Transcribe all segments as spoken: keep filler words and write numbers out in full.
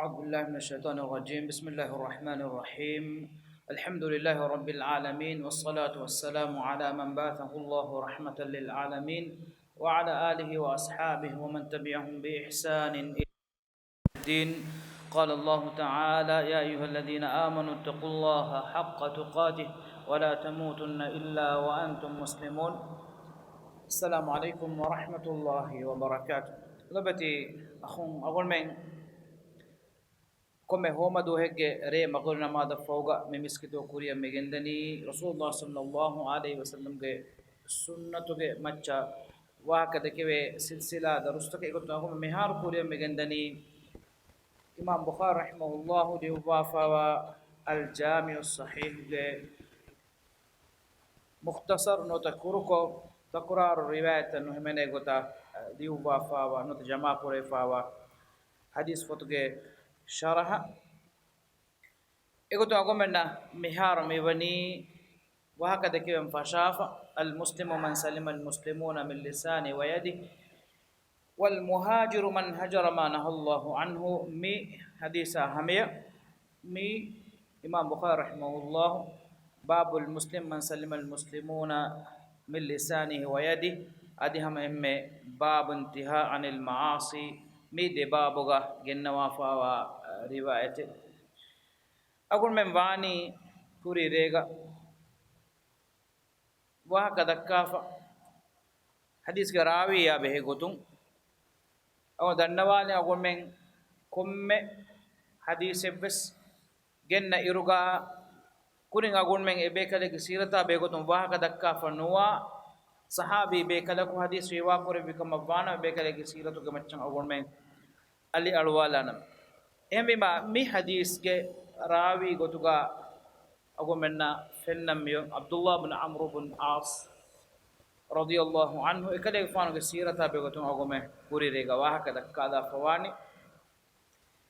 أعوذ بالله من الشيطان الرجيم. بسم الله الرحمن الرحيم. الحمد لله رب العالمين، والصلاة والسلام على من بعثه الله رحمة للعالمين، وعلى آله وأصحابه ومن تبعهم بإحسان إلى يوم الدين. قال الله تعالى: يا أيها الذين آمنوا اتقوا الله حق تقاته ولا تموتن إلا وأنتم مسلمون. السلام عليكم ورحمة الله وبركاته. ލޮބުވެތި އަޚުން، އަޅުގަނޑުމެން ކޮންމެ ހޯމަ ދުވަހެއްގެ ރޭ މަގުރިބު ނަމާދަށް ފަހުގަ މި މިސްކިތުގަ ކުރިއަށް މި ގެންދަނީ ރަސޫލުﷲ ޞައްލަﷲު ޢަލައިހި ވަސައްލަމްގެ ސުންނަތުގެ މައްޗަށް ވާހަކަ ދެކެވޭ ސިލްސިލާ ދަރުސްތަކެއް. އެގޮތުން އަޅުގަނޑު މިހާރު ކުރިއަށް މި ގެންދަނީ އިމާމް ބުޚާރީ ރަޙިމަހުﷲ ލިޔުއްވާފައިވާ އަލް ޖާމިޢު ޞަޙީޙުގެ މުޚްތަޞަރު ނުވަތަ ކުރުކޮށް، ތަކުރާރު ރިވާޔަތްތައް ނުހިމެނޭ ގޮތަށް ލިޔުއްވާފައިވާ ނުވަތަ ޖަމާކުރެވިފައިވާ ޙަދީޘް ފޮތުގެ ޝަރަޙަ. އެގޮތުން އަޅުގަނޑުމެންނަށް މިހާރު މިވަނީ ވާހަކަ ދެކެވެން ފަށާފަ، المسلم من سلم المسلمون من لسانه ويده، والمهاجر من هجر ما نهى الله عنه، މި ޙަދީޘާ ހަމަޔަށް މި އިމާމް ބުޚާރީ ރަޙިމަހުﷲ باب المسلم من سلم المسلمون من لسانه ويده، އަދި ހަމަ އެންމެ باب الانتهاء عن المعاصي، މި ދެ ބާބުގަ ގެންނަވާފައިވާ ރިވާޔަތެއް. އަޅުގަނޑުމެން ވާނީ ކުރީ ރޭގަ ވާހަކަ ދައްކާފަ، ޙަދީޘްގެ ރާވީއާ ބެހޭ ގޮތުން. އަޅުގަނޑު ދަންނަވާލި އަޅުގަނޑުމެން ކޮންމެ ޙަދީޘެއްވެސް ގެންނަ އިރުގަ ކުރިން އަޅުގަނޑުމެން އެ ބޭކަލެއްގެ ސީރަތާ ބެހޭ ގޮތުން ވާހަކަ ދައްކާފަ ނުވާ ޞަޙާބީ ބޭކަލަކު ޙަދީޘް ރިވާ ކުރެއްވި ކަމަށް ވާނަމަ، އެ ބޭކަލެއްގެ ސީރަތުގެ މައްޗަށް އަޅުގަނޑުމެން އަލި އަޅުވާލާނަން. އެހެންވީމަ، މި ޙަދީޘްގެ ރާވީ ގޮތުގަ އަޅުގަނޑުމެންނަށް ފެންނަން މިއޮތް ޢަބްދުﷲ ބިން ޢަމްރު ބިން ޢާޞް ރަޟިޔަﷲ ޢަންހު އެކަލޭގެފާނުގެ ސީރަތާ ބެހޭ ގޮތުން އަޅުގަނޑުމެން ކުރީ ރޭގަ ވާހަކަ ދައްކާލާފަ ވާނީ.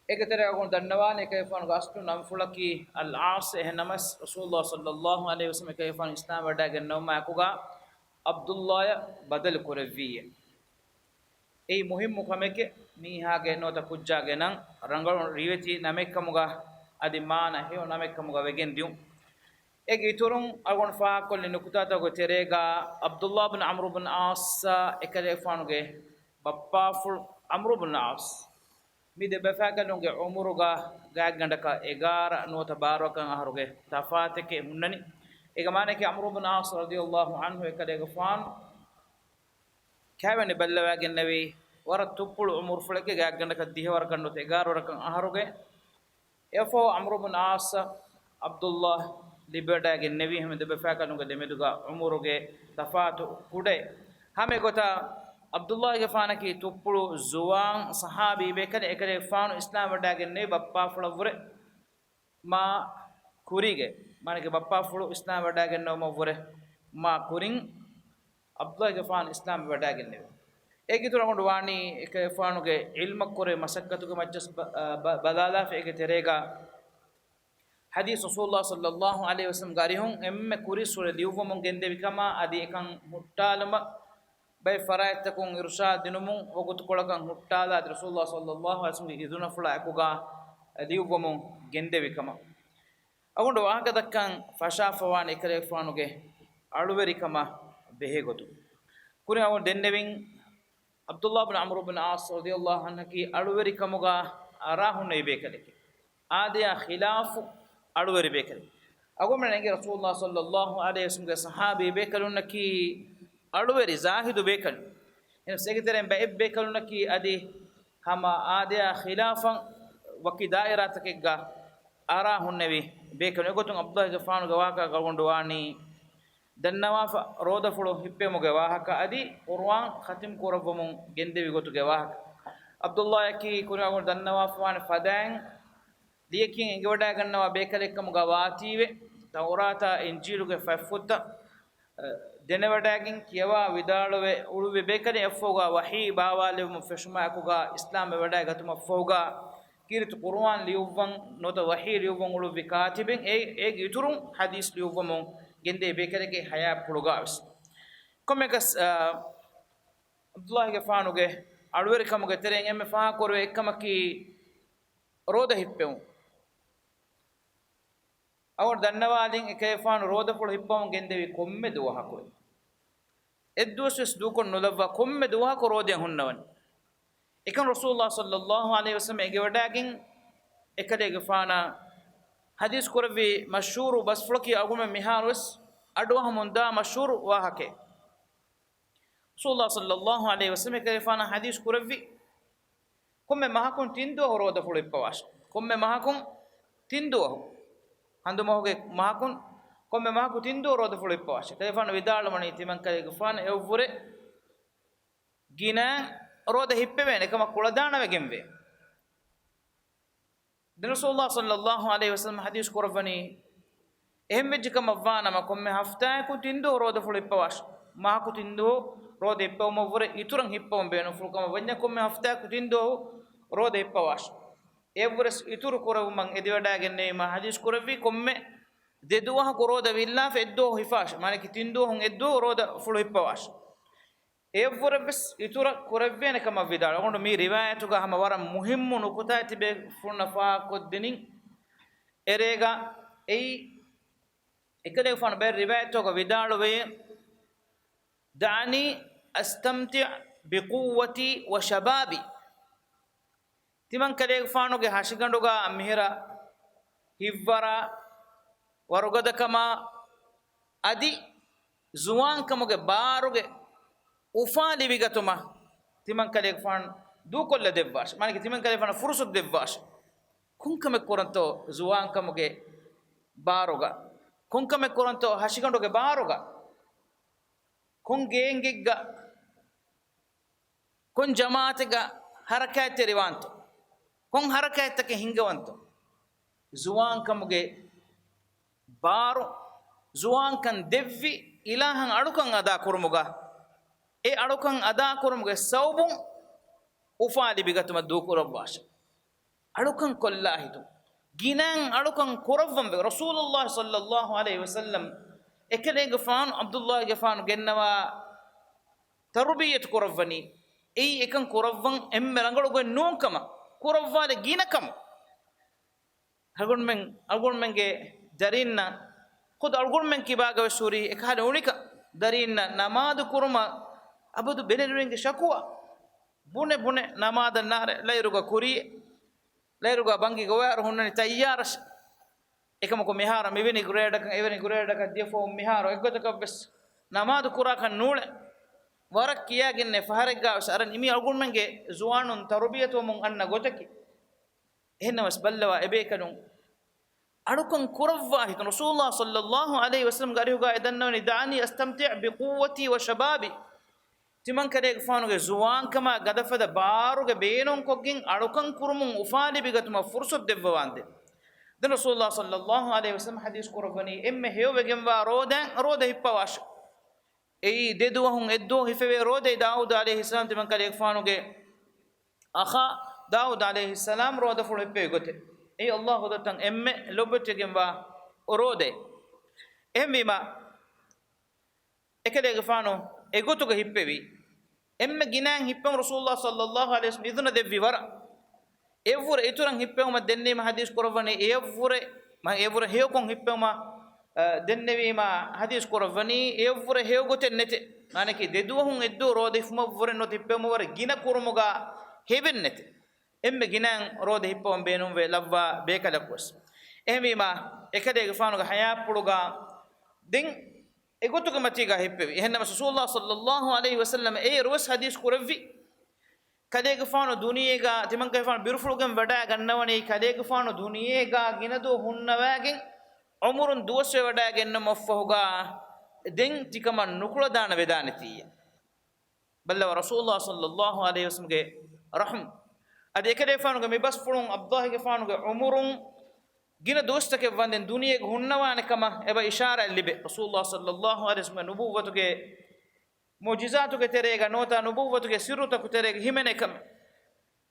އޭގެ ތެރޭ އަޅުގަނޑު ދަންނަވާނީ އެކަލޭގެފާނުގެ އަސްލު ނަންފުޅަކީ އަލް ޢާޞް. އެހެންނަމަވެސް ރަސޫލުﷲ ޞައްލަﷲު ޢަލައިހި ވަސައްލަމަ އެކަލޭގެފާނު އިސްލާމް ވެވަޑައިގެންނެވުމާ އެކުގަ ޢަބްދުﷲއަށް ބަދަލު ކުރެއްވީއޭ. އެއީ މުހިއްމު ކަމެކޭ. މީހާގެ ނުވަތަ ކުއްޖާގެ ނަން ރަނގަޅު ރިވެތި ނަމެއްކަމުގަ އަދި މާނަ ހެޔޮ ނަމެއްކަމުގަ ވެގެން ދިޔުން. އޭގެ އިތުރުން އަޅުގަނޑު ފާހަގަކޮށްލި ނުކުތާތަކުގެ ތެރޭގަ ޢަބްދުﷲ ބިން ޢަމްރު ބިން ޢާޞްއާ އެކަލޭގެފާނުގެ ބައްޕާފުޅު ޢަމްރު ބިން ޢާޞް، މި ދެބަފާކަލުންގެ ޢުމުރުގަ ގާތްގަނޑަކަށް އެގާރަ ނުވަތަ ބާރަ ވަރަކަށް އަހަރުގެ ތަފާތެކޭ ހުންނަނީ. އޭގެ މާނައަކީ ޢަމްރު ބިން ޢާޞް ރަޟިޔަﷲު ޢަންހު އެކަލޭގެފާނު ކައިވެނި ބައްލަވައިގެންނެވީ ވަރަށް ތުއްޕުޅު ޢުމުރުފުޅެކޭ، ގާތްގަނޑަކަށް ދިހަ ވަރަކަށް ނުވަތަ އެގާރަ ވަރަކަށް އަހަރުގެ. އެއަށްފަހު ޢަމްރު ބިން ޢާޞްއަށް ޢަބްދުﷲ ލިބިވަޑައިގެންނެވީ ހަމަ ދެބަފާކަލުންގެ ދެމެދުގަ ޢުމުރުގެ ތަފާތު ކުޑައި. ހަމަ އެގޮތަށް ޢަބްދުﷲގެފާނަކީ ތުއްޕުޅު ޒުވާން ޞަޙާބީ ބޭކަލެއް. އެކަލޭގެފާނު އިސްލާމް ވެވަޑައިގެންނެވީ ބައްޕާފުޅަށްވުރެ މާ ކުރީގައި. މާނައަކީ ބައްޕާފުޅު އިސްލާމް ވެވަޑައިގެންނެވުމަށްވުރެ މާ ކުރިން ޢަބްދުﷲގެފާނު އިސްލާމް ވެވަޑައިގެންނެވި. އޭގެ އިތުރު އަޅުގަނޑު ވާނީ އެކަލޭގެފާނުގެ ޢިލްމަށް ކުރެވޭ މަސައްކަތުގެ މައްޗަށް ބަ-، އަ، ބަ-، ބަލާލާފަ އޭގެ ތެރޭގަ ޙަދީޘް ރަސޫލުﷲ ޞައްލަﷲު ޢަލައިހި ވަސައްލަމްގެ އަރިހުން އެންމެ ކުރިއްސުރެ ލިޔުއްވަމުން ގެންދެވި ކަމާ އަދި އެކަން ހުއްޓާލުމަށް ބައެއް ފަރާތްތަކުން އިރުޝާދު ދިނުމުން ވަގުތުކޮޅަކަށް ހުއްޓާލާ އަދި ރަސޫލުﷲ ޞައްލަﷲު ޢަލައިހި ވަސައްލަމްގެ އިޒުނަފުޅާ އެކުގަ ލިޔުއްވަމުން ގެންދެވި ކަމަށް. އަޅުގަނޑު ވާހަކަ ދައްކަން ފަށާފަވާނެ އެކަލޭގެފާނުގެ އަޅުވެރިކަމާ ބެހޭގޮތުން. ކުރިން އަޅުގަނޑު ދެންނެވިން، ޢަބްދުﷲ ބިން ޢަމްރު ބިން ޢާޞް ރަޟިޔަﷲު ޢަންހަކީ އަޅުވެރިކަމުގަ އަރާ ހުންނެވި ބޭކަލެކޭ. އާދަޔާ ޚިލާފު އަޅުވެރި ބޭކަލެއް. އަޅުގަނޑުމެން އެނގޭ ރަސޫލުﷲ ޞައްލަﷲު ޢަލައިހި ވަސައްލަމްގެ ޞަޙާބީ ބޭކަލުންނަކީ އަޅުވެރި ޒާހިދު ބޭކަލުން. އެހެނަސް އޭގެ ތެރެއިން ބައެއް ބޭކަލުންނަކީ އަދި ހަމަ އާދަޔާ ޚިލާފަށް ވަކި ދާއިރާތަކެއްގަ އަރާ ހުންނެވި ބޭކަލުން. އެގޮތުން ޢަބްދުﷲގެފާނުގެ ވާހަކަ އަޅުގަނޑު ވާނީ ދަންނަވާފަ ރޯދަފުޅު ހިއްޕެވުމުގެ ވާހަކަ އަދި ޤުރުއާން ޚަތިމް ކުރައްވަމުން ގެންދެވި ގޮތުގެ ވާހަކަ. ޢަބްދުﷲއަކީ ކުރިއަށް އަޅުގަނޑު ދަންނަވާފަވާނެ ފަދައިން ލިޔެކިޔަން އެނގިވަޑައިގަންނަވާ ބޭކަލެއްކަމުގަ ވާތީވެ، ތައުރާތާ އިންޖީލުގެ ފަތްފުށްތައް ދެނެވަޑައިގެން ކިޔަވާ ވިދާޅުވެ އުޅުއްވި ބޭކަލެއް އެއަށްފަހުގަ ވަޙީ ބާވާލެވުމަށް ފެށުމާ އެކުގަ އިސްލާމް ވެވަޑައިގަތުމަށްފަހުގަ ކީރިތި ޤުރުއާން ލިޔުއްވަން ނުވަތަ ވަޙީ ލިޔުއްވަން އުޅުއްވި ކާތިބެއް އެ-، އޭގެ އިތުރުން ޙަދީޘް ލިޔުއްވަމުން ގެންދެވި ބޭކަލެކޭ ޙަޔާތްޕުޅުގަވެސް. ކޮންމެއަކަސް، އާ، ޢަބްދުﷲގެފާނުގެ އަޅުވެރިކަމުގެ ތެރެއިން އެންމެ ފާހަގަކުރެވޭ އެއްކަމަކީ، ރޯދަ ހިއްޕެވުން. އަޅުގަނޑު ދަންނަވާލިން އެކަލޭގެފާނު ރޯދަފުޅު ހިއްޕަވަމުން ގެންދެވީ ކޮންމެ ދުވަހަކުވެ. އެއްދުވަސްވެސް ދޫކޮށް ނުލައްވާ ކޮންމެ ދުވަހަކު ރޯދައަށް ހުންނަވަން. އެކަން ރަސޫލުﷲ ޞައްލަﷲ ޢަލައިހި ވަސައްލަމަ އެނގިވަޑައިގެން އެކަލޭގެފާނަށް ޙަދީޘް ކުރެއްވި މަޝްހޫރު ބަސްފުޅަކީ އަޅުގަނޑުމެން މިހާރުވެސް އަޑުއަހަމުންދާ މަޝްހޫރު ވާހަކައެއް. ރަސޫލުﷲ ޞައްލަﷲ ޢަލައިހި ވަސައްލަމަ އެކަލޭގެފާނަށް ޙަދީޘް ކުރެއްވި، ކޮންމެ މަހަކުން ތިން ދުވަހު ރޯދަފުޅު ހިއްޕަވާށި. ކޮންމެ މަހަކުން ތިން ދުވަހު، ހަނދުމަހުގެ މަހަކުން ކޮންމެ މަހަކު ތިން ދުވަހު ރޯދަފުޅު ހިއްޕަވާށި. އެކަލޭގެފާނު ވިދާޅުވަނީ ތިމަންކަލޭގެފާނު އެއަށްވުރެ ގިނަ ރޯދަ ހިއްޕެވޭނެ ކަމަށް ކުޅަދާނަވެގެންވޭ. ދެން ރަސޫލުﷲ ޞައްލަﷲ ޢަލައިހި ވަސައްލަމަ ޙަދީޘް ކުރައްވަނީ، އެހެން ވެއްޖެ ކަމަށް ވާނަމަ، ކޮންމެ ހަފްތާއަކުން ތިން ދުވަހު ރޯދަފުޅު ހިއްޕަވާށި. މަހަކު ތިން ދުވަހު ރޯދަ ހިއްޕެވުމަށްވުރެ އިތުރަށް ހިއްޕަވަން ބޭނުންފުޅު ކަމަށް ވަންޏާ، ކޮންމެ ހަފްތާއަކު ތިން ދުވަހު ރޯދަ ހިއްޕަވާށި. އެއަށްވުރެސް އިތުރު ކުރެވުމަށް އެދިވަޑައިގެންނެވީމާ ޙަދީޘް ކުރެއްވީ، ކޮންމެ ދެ ދުވަހަކު ރޯދަ ވިއްލާފަ އެއްދުވަހު ހިފާށި. މާނައަކީ ތިން ދުވަހުން އެއްދުވަހު ރޯދަފުޅު ހިއްޕަވާށި. އެއަށްވުރެވެސް އިތުރަށް ކުރެއްވޭނެ ކަމަށް ވިދާޅުވި. އަޅުގަނޑު މި ރިވާޔަތުގަ ހަމަ ވަރަށް މުހިއްމު ނުކުތާއެއް ތިބޭފުޅުންނަށް ފާހަގަކޮށްދިނިން. އެރޭގަ އެއީ އެކަލޭގެފާނު ބައެއް ރިވާޔަތްތަކުގަ ވިދާޅުވޭ، "دعني أستمتع بقوتي وشبابي." ތިމަންކަލޭގެފާނުގެ ހަށިގަނޑުގަ މިހިރަ ހިއްވަރާ ވަރުގަދަކަމާ އަދި ޒުވާންކަމުގެ ބާރުގެ އުފާ ލިބިގަތުމަށް ތިމަންކަލޭގެފާނު ދޫކޮށްލަ ދެއްވާށި. މާނައަކީ ތިމަންކަލޭގެފާނަށް ފުރުސަތު ދެއްވާށި. ކޮންކަމެއް ކުރަންތޯ ޒުވާންކަމުގެ ބާރުގަ؟ ކޮންކަމެއް ކުރަންތޯ ހަށިގަނޑުގެ ބާރުގަ؟ ކޮން ގޭންގެއްގަ ކޮން ޖަމާޢަތެއްގަ ހަރަކާތްތެރިވާންތޯ؟ ކޮން ހަރަކާތްތަކެއް ހިންގަވަންތޯ؟ ޒުވާންކަމުގެ ބާރު، ޒުވާންކަން ދެއްވި އިލާހަށް އަޅުކަން އަދާކުރުމުގަ، އެ އަޅުކަން އަދާކުރުމުގެ ސަބަބުން އުފާ ލިބިގަތުމަށް ދޫކުރައްވާށެ. އަޅުކަން ކޮށްލާ ހިތުން، ގިނައިން އަޅުކަން ކުރައްވަންވެ. ރަސޫލުﷲ ޞައްލަﷲ ޢަލައިހި ވަސައްލަމް އެކަލޭގެފާނު ޢަބްދުﷲގެފާނު ގެންނަވާ ތަރުބިއްޔަތު ކުރައްވަނީ، އެއީ އެކަން ކުރައްވަން އެންމެ ރަނގަޅު ގޮތް ނޫންކަމަށް، ކުރައްވާލެ ގިނަކަމަށް. އަޅުގަނޑުމެން، އަޅުގަނޑުމެންގެ ދަރީންނަށް، ޚުދު އަޅުގަނޑުމެން ކިބާގަވެސް ހުރީ އެކަހަލަ އުނިކަން. ދަރީންނަށް ނަމާދު ކުރުމަށް އަބަދު ބެލެނިވެންގެ ޝަކުވާ. ބުނެ ބުނެ ނަމާދަށް ނާރެ ލައިރުގަ ކުރިއެއް. ލައިރުގަ ބަންގި ގޮވާއިރު ހުންނަނީ ތައްޔާރަށް. އެކަމަކު މިހާރު މިވެނި ގްރޭޑަކަށް އެވެނި ގްރޭޑަކަށް ދިޔަފަހުން މިހާރު އެއްގޮތަކަށްވެސް ނަމާދު ކުރާކަށް ނޫޅެ. ވަރަށް ކިޔާގެންނެ ފަހަރެއްގާވެސް އަރަން އިމީ އަޅުގަނޑުމެންގެ ޒުވާނުން ތަރުބިޔަތުވަމުން އަންނަ ގޮތަކީ. އެހެންނަމަސް ބައްލަވާ އެބޭކަލުން އަޅުކަން ކުރައްވާ ހިތުން. ރަސޫލުﷲ ޞައްލަﷲ ޢަލައިހި ވަސައްލަމްގެ އަރިހުގަ އެ ދަންނަވަނީ، "دعني أستمتع بقوتي وشبابي." ތިމަންކަލޭގެފާނުގެ ޒުވާންކަމާ ގަދަފަދަ ބާރުގެ ބޭނުންކޮށްގެން އަޅުކަން ކުރުމުން އުފާލިބިގަތުމަށް ފުރުސަތު ދެއްވަވާނދޭ. ދެން ރަސޫލުﷲ ޞައްލަﷲ ޢަލައިހި ވަސައްލަމް ޙަދީޘް ކުރައްވަނީ، އެންމެ ހެޔޮވެގެންވާ ރޯދައިން ރޯދަ ހިއްޕަވާށި. އެއީ ދެ ދުވަހުން އެއްދުވަހު ހިފެވޭ ރޯދައި. ދާއޫދު ޢަލައިހިއްސަލާމް ތިމަންކަލޭގެފާނުގެ އަޚާ ދާއޫދު ޢަލައިހިއްސަލާމް ރޯދަފުޅު ހިއްޕެވި ގޮތެއް. އެއީ ﷲ ދައްތަން އެންމެ ލޮބުވެތިވެގެންވާ ރޯދައެއް. އެހެންވީމާ، އެކަލޭގެފާނު އެގޮތުގަ ހިއްޕެވީ. އެންމެ ގިނައިން ހިއްޕެވުން ރަސޫލުﷲ ޞައްލަﷲ ޢަލައިހި ވަސައްލަމް އިޛުނަ ދެއްވި ވަރަށް. އެއަށްވުރެ އިތުރަށް ހިއްޕެވުމަށް ދެންނެވީމަ ޙަދީޘް ކުރައްވަނީ، އެއަށްވުރެ، މަ-، އެއަށްވުރެ ހެޔޮކޮށް ހިއްޕެވުމަށް، އަ، ދެންނެވީމަ ޙަދީޘް ކުރައްވަނީ، އެއަށްވުރެ ހެޔޮ ގޮތެއް ނެތެ. މާނައަކީ، ދެ ދުވަހުން އެއްދުވަހު ރޯދަ ހިފުމަށްވުރެ ނުވަތަ ހިއްޕެވުމަށްވުރެ ގިނަ ކުރުމުގަ ހެވެއް ނެތެ. އެންމެ ގިނައިން ރޯދަ ހިއްޕަވަން ބޭނުންވެ ލައްވާ ބޭކަލަކުވެސް. އެހެންވީމާ، އެކަލޭގެފާނުގެ ޙަޔާތްޕުޅުގަ ދެން އެގޮތުގެ މަތީގަ ހިއްޕެވި. އެހެންނަމަ ރަސޫލުﷲ ޞައްލަﷲ ޢަލައިހި ވަސައްލަމް އޭރުވެސް ޙަދީޘް ކުރެއްވި. ކަލޭގެފާނު ދުނިޔޭގަ، ތިމަންކަލޭގެފާނު ބިރުފުޅުގެން ވަޑައިގަންނަވަނީ، ކަލޭގެފާނު ދުނިޔޭގަ ގިނަދުވަހު ހުންނަވައިގެން ޢުމުރުން ދުވަސްވެވަޑައިގެންނަމަށްފަހުގަ ދެން ތިކަމަށް ނުކުޅަދާނަ ވެދާނެތީ. ބައްލަވާ ރަސޫލުﷲ ޞައްލަﷲ ޢަލައިހި ވަސައްލަމްގެ ރަޙުމް. އަދި އެކަލޭގެފާނުގެ މި ބަސްފުޅުން ޢަބްދުﷲގެފާނުގެ ޢުމުރުން ގިނަ ދުވަސްތަކެއް ވަންދެން ދުނިޔޭގަ ހުންނަވާނެ ކަމަށް އެބަ އިޝާރާތް ލިބޭ. ރަސޫލުﷲ ޞައްލަﷲ ޢަލައިހި ވަސައްލަމްގެ ނުބުއްވަތުގެ މުޢުޖިޒާތުގެ ތެރޭގަ ނުވަތަ ނުބުއްވަތުގެ ސިއްރުތަކު ތެރޭގަ ހިމެނޭ ކަމެއް.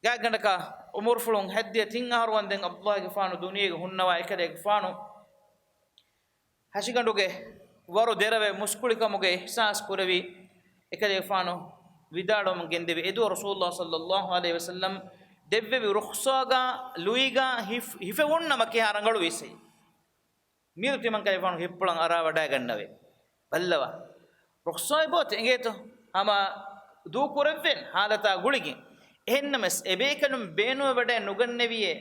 ގާތްގަނޑަކަށް ޢުމުރުފުޅުން ހައްދިޔަ ތިން އަހަރު ވަންދެން ޢަބްދުﷲގެފާނު ދުނިޔޭގަ ހުންނަވާ އެކަލޭގެފާނު ހަށިގަނޑުގެ ވަރު ދެރަވެ މުސްކުޅިކަމުގެ އިޙްސާސް ކުރެވި އެކަލޭގެފާނު ވިދާޅުވަމުން ގެންދެވި އެދުވަހު ރަސޫލުﷲ ޞައްލަﷲ ޢަލައިހި ވަސައްލަމް ދެއްވެވި ރުޚްޞާގާ ލުއިގާ ހިފް-، ހިފެވުން ނަމަ ކިހާ ރަނގަޅުވީސެއް. މިއަދު ތިމަންކަލޭގެފާނު ހިތްޕުޅަށް އަރާވަޑައިގަންނަވޭ. ބައްލަވާ. ރުޚްޞާއެއް ބޯތަ އެނގޭތޯ؟ ހަމަ ދޫކުރެއްވެން ހާލަތާ ގުޅިގެން. އެހެންނަމަސް އެބޭކަލުން ބޭނުންވެވަޑައެއް ނުގަންނެވިއޭ.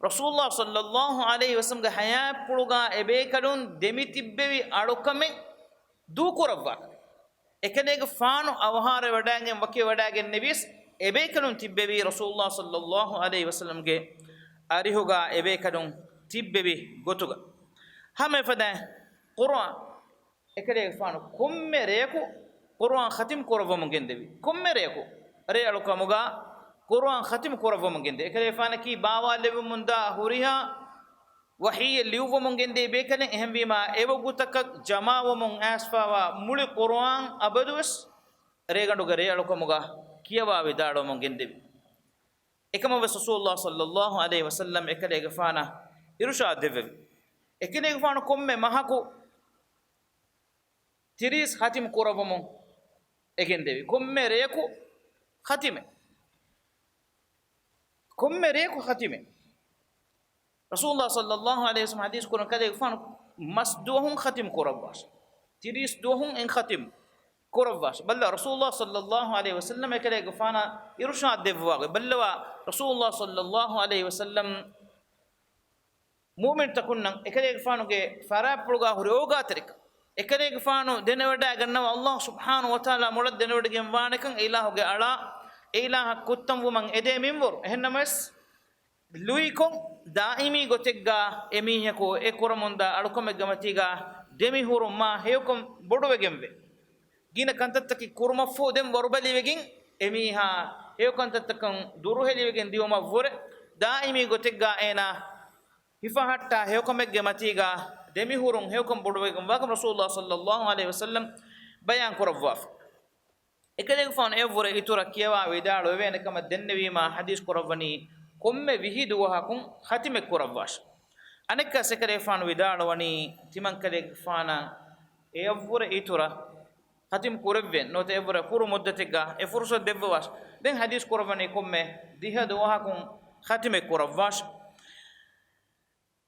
ރަސޫލުﷲ ޞައްލަﷲު ޢަލައިހި ވަސައްލަމްގެ ޙަޔާތްޕުޅުގާ އެބޭކަލުން ދެމިތިއްބެވި އަޅުކަމެއް ދޫކުރައްވާކަށް. އެކަލޭގެފާނު އަވަހާރަވެވަޑައިގެން ވަކިވެވަޑައިގެންނެވިޔަސް، އެބޭކަލުން ތިއްބެވީ ރަސޫލުﷲ ޞައްލަﷲު ޢަލައިހި ވަސައްލަމްގެ އަރިހުގާ އެބޭކަލުން ތިއްބެވި ގޮތުގަ. ހަމަ އެފަދައިން ޤުރުއާން އެކަލޭގެފާނު ކޮންމެ ރެޔަކު ޤުރުއާން ޚަތިމް ކުރައްވަމުން ގެންދެވި. ކޮންމެ ރެޔަކު ރޭއަޅުކަމުގާ ޤުރުއާން ޚަތިމް ކުރައްވަމުން ގެންދެވި. އެކަލޭގެފާނަކީ ބާވާލެވެމުންދާ ހުރިހާ ވަޙީއެއް ލިޔުއްވަމުން ގެންދޭ ބޭކަލެއް. އެހެންވީމާ، އެވަގުތަކަށް ޖަމާވަމުން އައިސްފާވާ މުޅި ޤުރުއާން އަބަދުވެސް ރޭގަނޑުގެ ރޭއަޅުކަމުގަ ކިޔަވާ ވިދާޅުވަމުން ގެންދެވި. އެކަމަށްވެސް ރަސޫލުﷲ ޞައްލަﷲު ޢަލައިހި ވަސައްލަމް އެކަލޭގެފާނަށް އިރުޝާދު ދެއްވެވި. އެކަލޭގެފާނު ކޮންމެ މަހަކު ތިރީސް ޚަތިމް ކުރައްވަމުން އެގެންދެވި. ކޮންމެ ރެޔަކު ޚަތިމެއް. ކޮންމެ ރެޔަކު ޚަތިމެއް. ރަސޫލުﷲ ޞައްލަﷲު ޢަލައިހި ވަސައްލަމް ޙަދީޘް ކުރަން ކަލޭގެފާނު މަސް ދުވަހުން ޚަތިމް ކުރައްވާށި. ތިރީސް ދުވަހުން އެން ޚަތިމް ކުރައްވާށި. ބައްލަ ރަސޫލުﷲ ޞައްލަﷲު ޢަލައިހި ވަސައްލަމް އެކަލޭގެފާނަށް އިރުޝާދު ދެއްވާގޮތް. ބައްލަވާ ރަސޫލުﷲ ޞައްލަﷲު ޢަލައިހި ވަސައްލަމް މުއުމިންތަކުންނަށް އެކަލޭގެފާނުގެ ފަރާތްޕުޅުގާ ހުރި އޯގާތެރިކަން. އެކަލޭގެފާނު ދެނެވަޑައިގަންނަވާ ﷲ ސުބްޙާނަހޫ ވަތަޢާލާ މޮޅަށް ދެނެވޮޑިގެންވާނެކަން އެ އިލާހުގެ އަޅާ، އެ އިލާހަށް ކުއްތަންވުމަށް އެދޭ މިންވަރު. އެހެންނަމަވެސް، ލުއިކޮށް ދާއިމީ ގޮތެއްގާ އެމީހަކު އެ ކުރަމުންދާ އަޅުކަމެއްގެ މަތީގާ ދެމިހުރުން މާ ހެޔޮކަން ބޮޑުވެގެންވޭ. ގިނަ ކަންތައްތަކެއް ކުރުމަށްފަހު ދެން ވަރުބަލިވެގެން އެމީހާ ހެޔޮކަންތައްތަކަށް ދުރުހެލިވެގެން ދިޔުމަށްވުރެ، ދާއިމީ ގޮތެއްގާ އޭނާ ހިފަހައްޓާ ހެޔޮކަމެއްގެ މަތީގާ ދެމިހުރުން ހެޔޮކަން ބޮޑުވެގެންވާކަން ރަސޫލުﷲ ޞައްލަﷲު ޢަލައިހި ވަސައްލަމް ބަޔާން ކުރައްވާފަ. އެކަލޭގެފާނު އެއަށްވުރެ އިތުރަށް ކިޔަވާ ވިދާޅުވެވޭނެ ކަމަށް ދެންނެވީމާ ޙަދީޘް ކުރައްވަނީ ކޮންމެ ވިހި ދުވަހަކުން ޚަތިމެއް ކުރައްވާށި. އަނެއްކާސް އެކަލޭގެފާނު ވިދާޅުވަނީ ތިމަންކަލޭގެފާނަށް އެއަށްވުރެ އިތުރަށް ޚަތިމް ކުރެއްވޭނެ ނުވަތަ އެއަށްވުރެ ކުރު މުއްދަތެއްގާ އެ ފުރުޞަތު ދެއްވަވާށި. ދެން ޙަދީޘް ކުރައްވަނީ ކޮންމެ ދިހަ ދުވަހަކުން ޚަތިމެއް ކުރައްވާށި.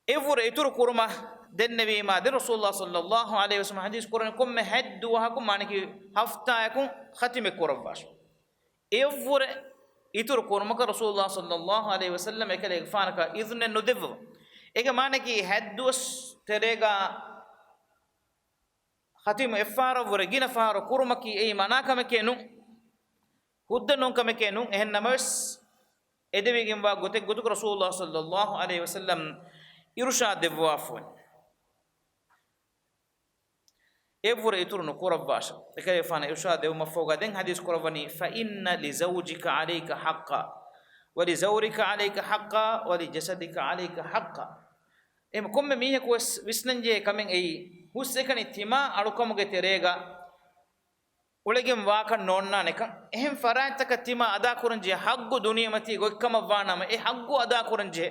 އެއަށްވުރެ އިތުރު ކުރުމަށް ދެންނެވީމާ، ދެން ރަސޫލުﷲ ޞައްލަﷲު ޢަލައިހި ވަސައްލަމް ޙަދީޘް ކުރަނީ ކޮންމެ ހަތް ދުވަހަކުން، މާނަކީ ހަފްތާއަކުން ޚަތިމެއް ކުރައްވާށި. އެއަށްވުރެ އިތުރު ކުރުމަކަށް ރަސޫލުﷲ ޞައްލަﷲު ޢަލައިހި ވަސައްލަމް އެކަލޭގެފާނަކަށް އިޛުނެއް ނުދެއްވަވަ. އޭގެ މާނައަކީ ހަތް ދުވަސް ތެރޭގާ ޚަތިމު އެއްފަހަރަށްވުރެ ގިނަ ފަހަރު ކުރުމަކީ އެއީ މަނާކަމެކޭ ނޫން. ހުއްދަ ނޫންކަމެކޭ ނޫން. އެހެން ނަމަވެސް، އެދެވިގެންވާ ގޮތެއް ގޮތުގަ ރަސޫލުﷲ ޞައްލަﷲު ޢަލައިހި ވަސައްލަމް އިރުޝާދު ދެއްވާފަވަނީ. އެއަށްވުރެ އިތުރު ނުކުރައްވާށި. އެކަލޭގެފާނަށް އިރުޝާދު ދެއްވުމަށްފަހުގަ ދެން ޙަދީޘް ކުރައްވަނީ، فإن لزوجك عليك حقا، ولزورك عليك حقا، ولجسدك عليك حقا. އެހެން ކޮންމެ މީހަކު ވެސް ވިސްނަންޖެހޭ ކަމެއް އެއީ، ހުސްއެކަނި ތިމާ އަޅުކަމުގެ ތެރޭގަ އުޅެގެން ވާކަށް ނޯންނާނެކަން. އެހެން ފަރާތްތަކަށް ތިމާ އަދާކުރަންޖެހޭ ޙައްޤު ދުނިޔެމަތީ ގޮތްކަމަށްވާނަމަ، އެ ޙައްޤު އަދާކުރަންޖެހޭ.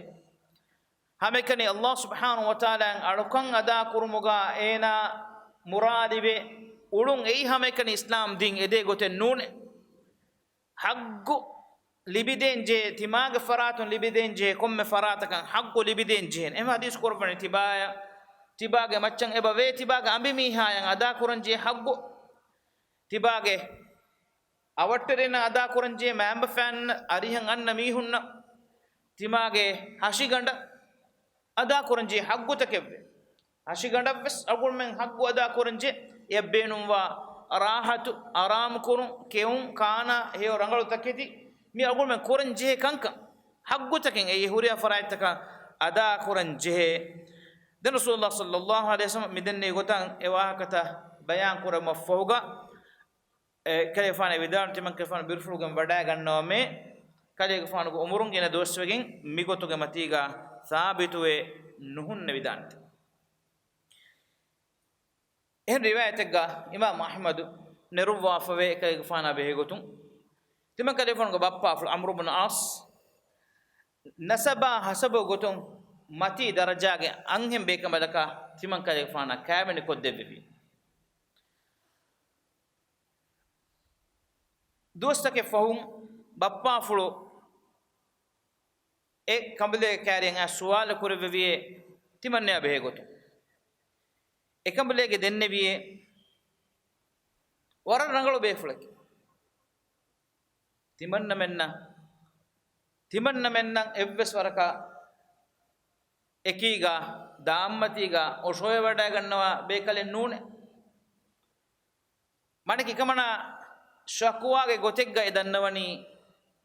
ހަމައެކަނި ﷲ ސުބްޙާނަހޫ ވަތަޢާލާއަށް އަޅުކަން އަދާކުރުމުގަ އޭނާ މުރާދުވެ އުޅުން އެއީ ހަމައެކަނި އިސްލާމް ދީން އެދޭ ގޮތެއް ނޫނޭ. ޙައްޤު ލިބިދޭންޖެހޭ، ތިމާގެ ފަރާތުން ލިބިދޭންޖެހޭ، ކޮންމެ ފަރާތަކަށް ޙައްޤު ލިބިދޭންޖެހޭނެ. އެހެން ޙަދީޘް ކުރައްވަނީ ތިބާޔަށް، ތިބާގެ މައްޗަށް އެބަ ވޭ، ތިބާގެ އަނބިމީހާޔަށް އަދާކުރަންޖެހޭ ޙައްޤު. ތިބާގެ އަވަށްޓެރިންނަށް އަދާކުރަންޖެހޭ، މައިންބަފައިންނަށް، އަރިހަށް އަންނަ މީހުންނަށް، ތިމާގެ ހަށިގަނޑަށް އަދާކުރަންޖެހޭ ޙައްޤުތަކެއްވޭ. ހަށިގަނޑަށްވެސް އަޅުގަނޑުމެން ޙައްޤު އަދާކުރަންޖެހޭ، އެއަށް ބޭނުންވާ ރާޙަތު އަރާމުކުރުން، ކެއުން، ކާނާ، ހެޔޮ ރަނގަޅު ތަކެތި، މި އަޅުގަނޑުމެން ކުރަންޖެހޭ ކަންކަން. ޙައްޤުތަކެއް އެއީ ހުރިހާ ފަރާތްތަކަށް އަދާކުރަންޖެހޭ. ދެން ރަސޫލުﷲ ޞައްލަﷲު ޢަލައިހި ވަސައްލަމް މިދެންނެވި ގޮތަށް އެ ވާހަކަތައް ބަޔާން ކުރެއްވުމަށްފަހުގަ، އެކަލޭގެފާނު ވިދާޅު، ތިމަންކަލޭގެފާނު ބިރުފުޅުގެން ވަޑައިގަންނަވަމޭ، ކަލޭގެފާނުގެ އުމުރުން ގިނަ ދުވަސްވެގެން މިގޮތުގެ މަތީގަ ސާބިތުވެ ނުހުންނެވިދާނެތެ. އެހެން ރިވާޔަތެއްގަ އިމާމު އަޙްމަދު ނެރުއްވާފަވޭ، އެކަލޭގެފާނާ ބެހޭގޮތުން ތިމަންކަލޭގެފާނުގެ ބައްޕާފުޅު ޢަމްރު ބުނު ޢާޞް ނަސަބާ ހަސަބު ގޮތުން މަތީ ދަރަޖާގެ އަންހެން ބޭކަނބަލަކާ ތިމަންކަލޭގެފާނަށް ކައިވެނި ކޮށްދެއްވެވި. ދުވަސްތަކެއް ފަހުން ބައްޕާފުޅު އެ ކަނބުލޭ ކާރިޔަށް އައިސް ސުވާލު ކުރެއްވެވިއޭ ތިމަންނަޔާ ބެހޭ ގޮތުން. އެ ކަނބުލޭގެ ދެންނެވިއޭ ވަރަށް ރަނގަޅު ބޭފުޅެކޭ. ތިމަންނަމެންނަށް، ތިމަންނަމެންނަށް އެއްވެސް ވަރަކަށް އެކީގަ ދާންމަތީގަ އޮށޯވެވަޑައިގަންނަވާ ބޭކަލެއް ނޫނޭ. މަނިކި ކަމަނާ ޝަކުވާގެ ގޮތެއްގަ އެ ދަންނަވަނީ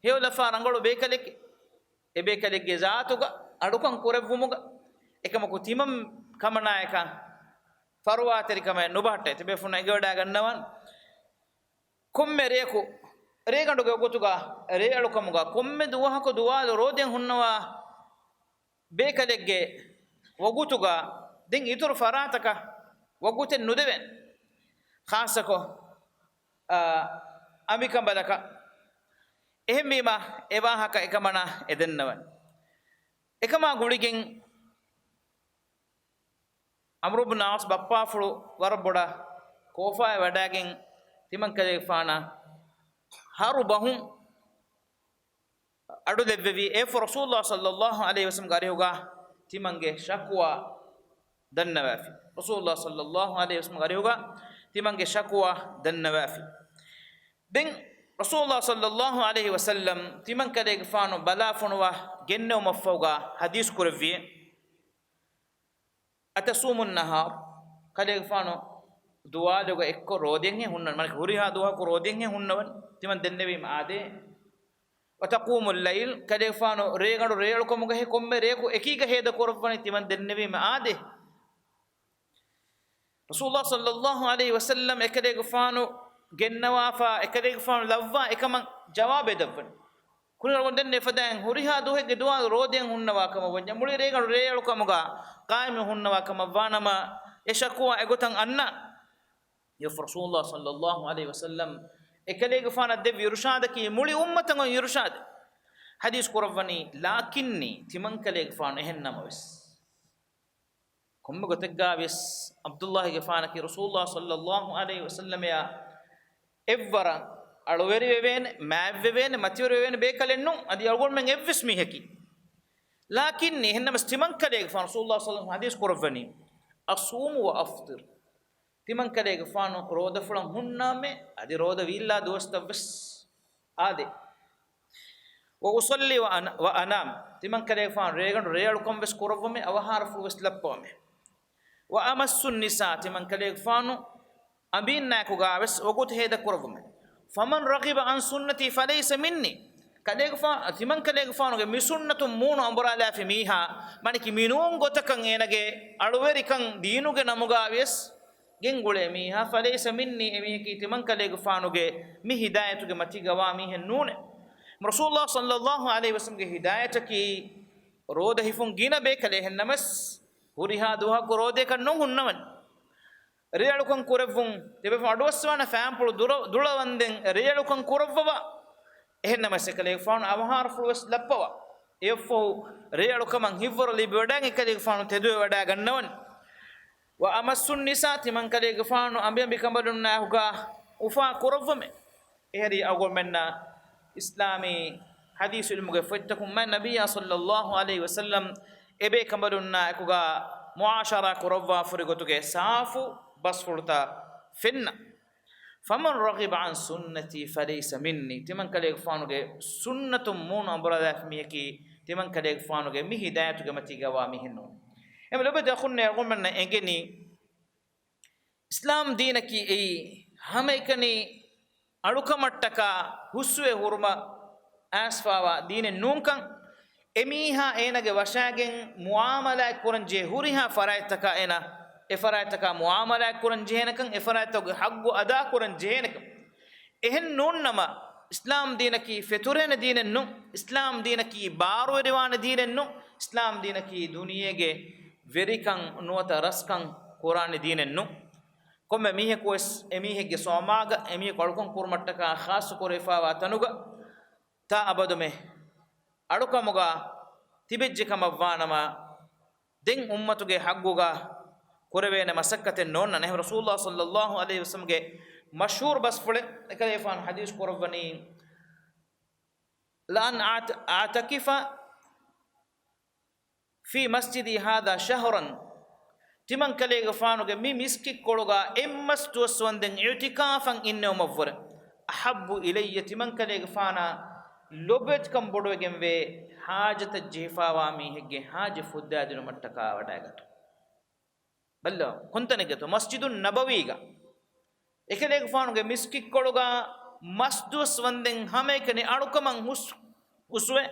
ހެޔޮލަފާ ރަނގަޅު ބޭކަލެކޭ. އެ ބޭކަލެއްގެ ޒާތުގަ އަޑުކަން ކުރެއްވުމުގަ އެކަމަކު ތިމަން ކަމަނާޔަކަށް ފަރުވާތެރިކަމެއް ނުބަހައްޓޭ. ތިބޭފުން އެނގިވަޑައިގަންނަވަން. ކޮންމެ ރެޔަކު ރޭގަނޑުގެ ވަގުތުގަ ރޭއަޅުކަމުގަ ކޮންމެ ދުވަހަކު ދުވާލު ރޯދައިން ހުންނަވާ ބޭކަލެއްގެ ވަގުތުގަ ދެން އިތުރު ފަރާތަކަށް ވަގުތެއް ނުދެވޭނެ. ޚާއްޞަކޮށް، އާ، އަނބިކަނބަލަކަށް. އެހެންވީމަ އެ ވާހަކަ އެކަމަނާ އެ ދެންނަވަން. އެކަމާ ގުޅިގެން ޢަމްރު ބުން ޢާޞް ބައްޕާފުޅު ވަރަށް ބޮޑަށް ކޯފާއެއް ވަޑައިގެން ތިމަންކަލޭގެފާނަށް ހަރު ބަހުން އަޑު ދެއްވެވި. އެއަށްފަހު ރަސޫލުﷲ ޞައްލައްލާހު ޢަލައިހި ވަސައްލަމްގެ އަރިހުގަ ތިމަންގެ ޝަކުވާ ދަންނަވާފި. ރަސޫލުﷲ ޞައްލައްލާހު ޢަލައިހި ވަސައްލަމްގެ އަރިހުގަ ތިމަންގެ ޝަކުވާ ދަންނަވާފި. ދެން ރަސޫލުﷲ ޞައްލައްލާހު ޢަލައިހި ވަސައްލަމް ތިމަންކަލޭގެފާނު ބަލާ ފޮނުވާ ގެންނެވުމަށްފަހުގަ ޙަދީޘް ކުރެއްވި. أتصوم النهار؟ ކަލޭގެފާނު ދުވާލުގަ އެއްކޮށް ރޯދައިންހޭ ހުންނަވަނީ؟ މާނައަކީ ހުރިހާ ދުވަހަކު ރޯދައިންހޭ ހުންނަވަނީ؟ ތިމަން ދެންނެވީމަ އާދޭ. وتقوم الليل؟ ކަލޭގެފާނު ރޭގަނޑު ރޭއަޅުކަމުގަ ހޭ ކޮންމެ ރެޔަކު އެކީގަ ހޭދަ ކުރައްވަނީ؟ ތިމަން ދެންނެވީމަ އާދޭ. ރަސޫލުﷲ ޞައްލައްލާހު ޢަލައިހި ވަސައްލަމް އެކަލޭގެފާނު ގެންނަވާފަ، އެކަލޭގެފާނު ލައްވާ އެކަމަށް ޖަވާބެއް ދެއްވަނީ. ކުރިން އަޅުގަނޑު ދެންނެވި ފަދައިން ހުރިހާ ދުވަހެއްގެ ދުވާލު ރޯދައިން ހުންނަވާ ކަމަށް ވަންޏާ، މުޅި ރޭގަނޑު ރޭއަޅުކަމުގަ ޤާއިމު ހުންނަވާ ކަމަށް ވާނަމަ، އެ ޝަކުވާ އެގޮތަށް އަންނާނެ. އެއަށްފަހު ރަސޫލުﷲ ޞައްލައްލާހު ޢަލައިހި ވަސައްލަމް އެކަލޭގެފާނަށް ދެއްވި އިރުޝާދަކީ މުޅި އުއްމަތަށް އޮތް އިރުޝާދެއް. ޙަދީޘް ކުރައްވަނީ، لكني، ތިމަންކަލޭގެފާނު އެހެން ނަމަވެސް، ކޮންމެ ގޮތެއްގަވިޔަސް ޢަބްދުﷲގެފާނަކީ ރަސޫލުﷲ ޞައްލައްލާހު ޢަލައިހި ވަސައްލަމައާ އެއްވަރަށް އަޅުވެރިވެވޭނެ، މާތްވެވޭނެ، މަތިވެރިވެވޭނެ ބޭކަލެއް ނޫން. އަދި އަޅުގަނޑުމެން އެއްވެސް މީހަކީ. لكني، އެހެންނަމަވެސް ތިމަންކަލޭގެފާނު ރަސޫލުﷲ ޞައްލައްލާހު ޢަލައިހި ވަސައްލަމް ޙަދީޘް ކުރައްވަނީ، أصوم وأفطر. ތިމަންކަލޭގެފާނު ރޯދަފުޅަށް ހުންނާމެ، އަދި ރޯދަ ވީއްލާ ދުވަސްތައްވެސް އާދޭ. وأصلي وأن-، وأنام. ތިމަންކަލޭގެފާނު ރޭގަނޑު ރޭއަޅުކަން ވެސް ކުރައްވަމެ، އަވަހާރަފުޅު ވެސް ލައްޕަވަމެ. وأمس النساء، ތިމަންކަލޭގެފާނު އަނބީންނާއެކުގަ ވެސް ވަގުތު ހޭދަ ކުރައްވަމެ. فمن رغب عن سنتي فليس مني. ކަލޭގެފާ-، ތިމަންކަލޭގެފާނުގެ މި ސުންނަތުން މޫނު އަނބުރާލާފި މީހާ، މާނައަކީ މިނޫން ގޮތަކަށް އޭނަގެ އަޅުވެރިކަން ދީނުގެ ނަމުގަ ވިޔަސް ގެންގުޅޭ މީހާ، فليس مني، އެމީހަކީ ތިމަންކަލޭގެފާނުގެ މި ހިދާޔަތުގެ މަތީގަވާ މީހެއް ނޫނޭ. ރަސޫލުﷲ ޞައްލައްލާހު ޢަލައިހި ވަސައްލަމްގެ ހިދާޔަތަކީ ރޯދަ ހިފުން ގިނަ ބޭކަލެއް، އެހެންނަމަވެސް ހުރިހާ ދުވަހަކު ރޯދައަކަށް ނޫން ހުންނަވަން. ރޭއަޅުކަން ކުރެއްވުން ތިބެފަ އަޑުއައްސަވާނެ ފާންޕުޅު ދުރަ-، ދުޅަވަންދެން ރޭއަޅުކަން ކުރައްވަވާ. އެހެންނަމަވެސް އެކަލޭގެފާނު އަވަހާރަފުޅު ވެސް ލައްޕަވާ. އެއަށްފަހު ރޭއަޅުކަމަށް ހިތްވަރު ލިބިވަޑައިގެން އެކަލޭގެފާނު ތެދުވެވަޑައިގަންނަވަން. وأمس النساء، ތިމަންކަލޭގެފާނު އަނބިއަނބިކަނބަލުންނާއެކުގަ އުފާ ކުރައްވަމެ. އެހެރީ އަޅުގަނޑުމެންނަށް އިސްލާމީ ޙަދީޘް ޢިލްމުގެ ފޮތްތަކުން މާތް ނަބިއްޔާ ޞައްލައްލާހު ޢަލައިހި ވަސައްލަމް އެބޭކަނބަލުންނާއެކުގަ މުޢާޝަރާ ކުރައްވާފަ ހުރި ގޮތުގެ ސާފު ބަސްފުޅުތައް ފެންނަ. فمن رغب عن سنتي فليس مني. ތިމަންކަލޭގެފާނުގެ ސުންނަތުން މޫނު އަނބުރާލާފި މީހަކީ ތިމަންކަލޭގެފާނުގެ މި ހިދާޔަތުގެ މަތީގަވާ މީހެއް ނޫން. އެމަ ލޮބުވެތި އަޚުންނޭ، އަޅުގަނޑުމެންނަށް އެނގެނީ، އިސްލާމް ދީނަކީ އެއީ ހަމައެކަނި އަޅުކަމަށްޓަކާ ހުސްވެ ހުރުމަށް އައިސްފަވާ ދީނެއް ނޫންކަން، އެމީހާ އޭނަގެ ވަށާގެން މުޢާމަލާތް ކުރަންޖެހޭ ހުރިހާ ފަރާތްތަކާ އޭނަ، އެ ފަރާތްތަކާ މުޢާމަލާތް ކުރަން ޖެހޭނެކަން، އެ ފަރާތްތަކުގެ ޙައްޤު އަދާ ކުރަން ޖެހޭނެކަން. އެހެން ނޫންނަމަ، އިސްލާމް ދީނަކީ ފެތުރޭނެ ދީނެއް ނޫން. އިސްލާމް ދީނަކީ ބާރުވެރިވާނެ ދީނެއް ނޫން. އިސްލާމް ދީނަކީ ދުނިޔޭގެ ވެރިކަން ނުވަތަ ރަސްކަން ކުރާނެ ދީނެއް ނޫން. ކޮންމެ މީހަކު ވެސް އެމީހެއްގެ ސޯމާގަ އެމީހަކު އަޅުކަން ކުރުމަށްޓަކާ ޚާއްޞަ ކުރެވިފަވާ ތަނުގަ ތާ އަބަދުމެ އަޅުކަމުގަ ތިބެއްޖެ ކަމަށްވާނަމަ، ދެން އުއްމަތުގެ ޙައްޤުގަ ކުރެވޭނެ މަސައްކަތެއް ނޯންނާނެ. އެހެން ރަސޫލުﷲ ޞައްލައްލާހު ޢަލައިހި ވަސައްލަމްގެ މަޝްހޫރު ބަސްފުޅެއް އެކަލޭގެފާނު ޙަދީޘް ކުރައްވަނީ، لأن أعت-، أعتكف في مسجدي هذا شهرا، ތިމަންކަލޭގެފާނުގެ މި މިސްކިތްކޮޅުގަ އެއްމަސް ދުވަސް ވަންދެން އިޢުތިކާފަށް އިންނެވުމަށްވުރެ، أحب إلي، ތިމަންކަލޭގެފާނާ ލޮބުވެތިކަން ބޮޑުވެގެންވޭ، ޙާޖަތަށް ޖެހިފާވާ މީހެއްގެ ޙާޖަތް ފުއްދާދިނުމަށްޓަކާ ވަޑައިގަތުން. ބައްލަ ކޮންތަނެއްގެތޯ؟ މަސްޖިދުއް ނަބަވީގަ. އެކަލޭގެފާނުގެ މިސްކިތްކޮޅުގަ މަސްދުވަސް ވަންދެން ހަމައެކަނި އަޅުކަމަށް ހުސް-، ހުސްވެ،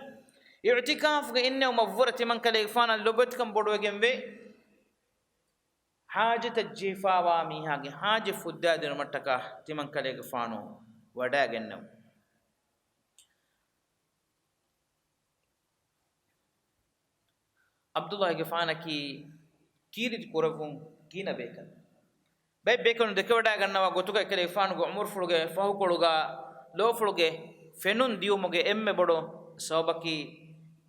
އިޢުތިކާފުގަ އިންނެވުމަށްވުރެ ތިމަންކަލޭގެފާނަށް ލޮބުވެތިކަން ބޮޑުވެގެންވޭ، ޙާޖަތަށް ޖެހިފާވާ މީހާގެ ޙާޖަތް ފުއްދާދިނުމަށްޓަކާ ތިމަންކަލޭގެފާނު ވަޑައިގެންނެވުން. ޢަބްދުﷲގެފާނަކީ ކީރިތި ކުރެއްވުން ގިނަ ބޭކަލެއް. ބައެއް ބޭކަލުން ދެކެވަޑައިގަންނަވާ ގޮތުގަ އެކަލޭގެފާނުގެ ޢުމުރުފުޅުގެ ފަހުކޮޅުގަ ލޯފުޅުގެ ފެނުން ދިޔުމުގެ އެންމެ ބޮޑު ސަބަބަކީ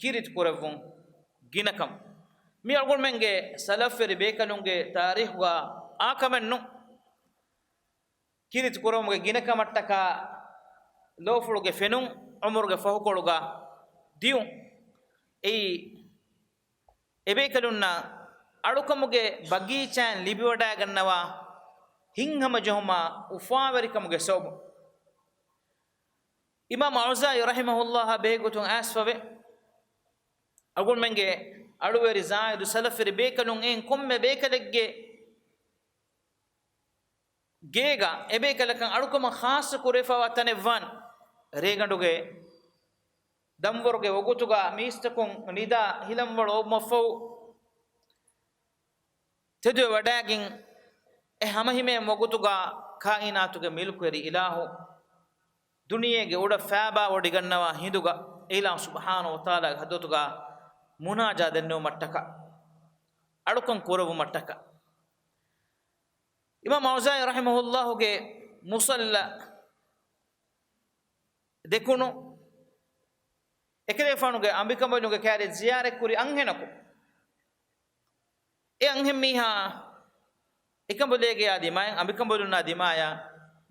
ކީރިތި ކުރެއްވުން ގިނަކަމަށް. މި އަޅުގަނޑުމެންގެ ސަލަފްވެރި ބޭކަލުންގެ ތާރީޚުގަ އާ ކަމެއް ނޫން. ކީރިތި ކުރެވުމުގެ ގިނަކަމަށްޓަކާ ލޯފުޅުގެ ފެނުން، ޢުމުރުގެ ފަހުކޮޅުގަ ދިޔުން. އެއީ، އެބޭކަލުންނަށް އަޅުކަމުގެ ބަގީޗާއިން ލިބިވަޑައިގަންނަވާ ހިތްހަމަޖެހުމާ އުފާވެރިކަމުގެ ސަބަބުން. އިމާމު އައުޒާޢީ ރަޙިމަހުﷲއާ ބެހޭގޮތުން އައިސްފަވޭ، އަޅުގަނޑުމެންގެ އަޅުވެރި ޒާހިދު ސަލަފްވެރި ބޭކަލުން އެއިން ކޮންމެ ބޭކަލެއްގެ ގޭގަ އެބޭކަލަކަށް އަޅުކަމަށް ޚާއްޞަ ކުރެވިފައިވާ ތަނެއް ވާން. ރޭގަނޑުގެ ދަންވަރުގެ ވަގުތުގަ މީސްތަކުން ނިދާ ހިލަންވަޅު އޮވުމަށްފަހު ތެދުވެވަޑައިގެން އެ ހަމަހިމޭން ވަގުތުގަ ކާއިނާތުގެ މިލްކުވެރި އިލާހު ދުނިޔޭގެ އުޑަށް ފައިބާވޮޑިގަންނަވާ ހިނދުގަ އެއިލާހު ސުބްޙާނަހޫ ވަތަޢާލާގެ ޙަޟްރަތުގަ މުނާޖާ ދެންނެވުމަށްޓަކާ، އަޅުކަން ކުރެވުމަށްޓަކާ. އިމާމު އައުޒާޢީ ރަޙިމަހުﷲގެ މުޞައްލަ ދެކުނު އެކަލޭގެފާނުގެ އަނބިކަނބަލުންގެ ކައިރި ޒިޔާރަތްކުރި އަންހެނަކު، އެ އަންހެންމީހާ އެކަނބަލޭގެ ދިމާއިން އަނބިކަނބަލުންނާ ދިމާޔަށް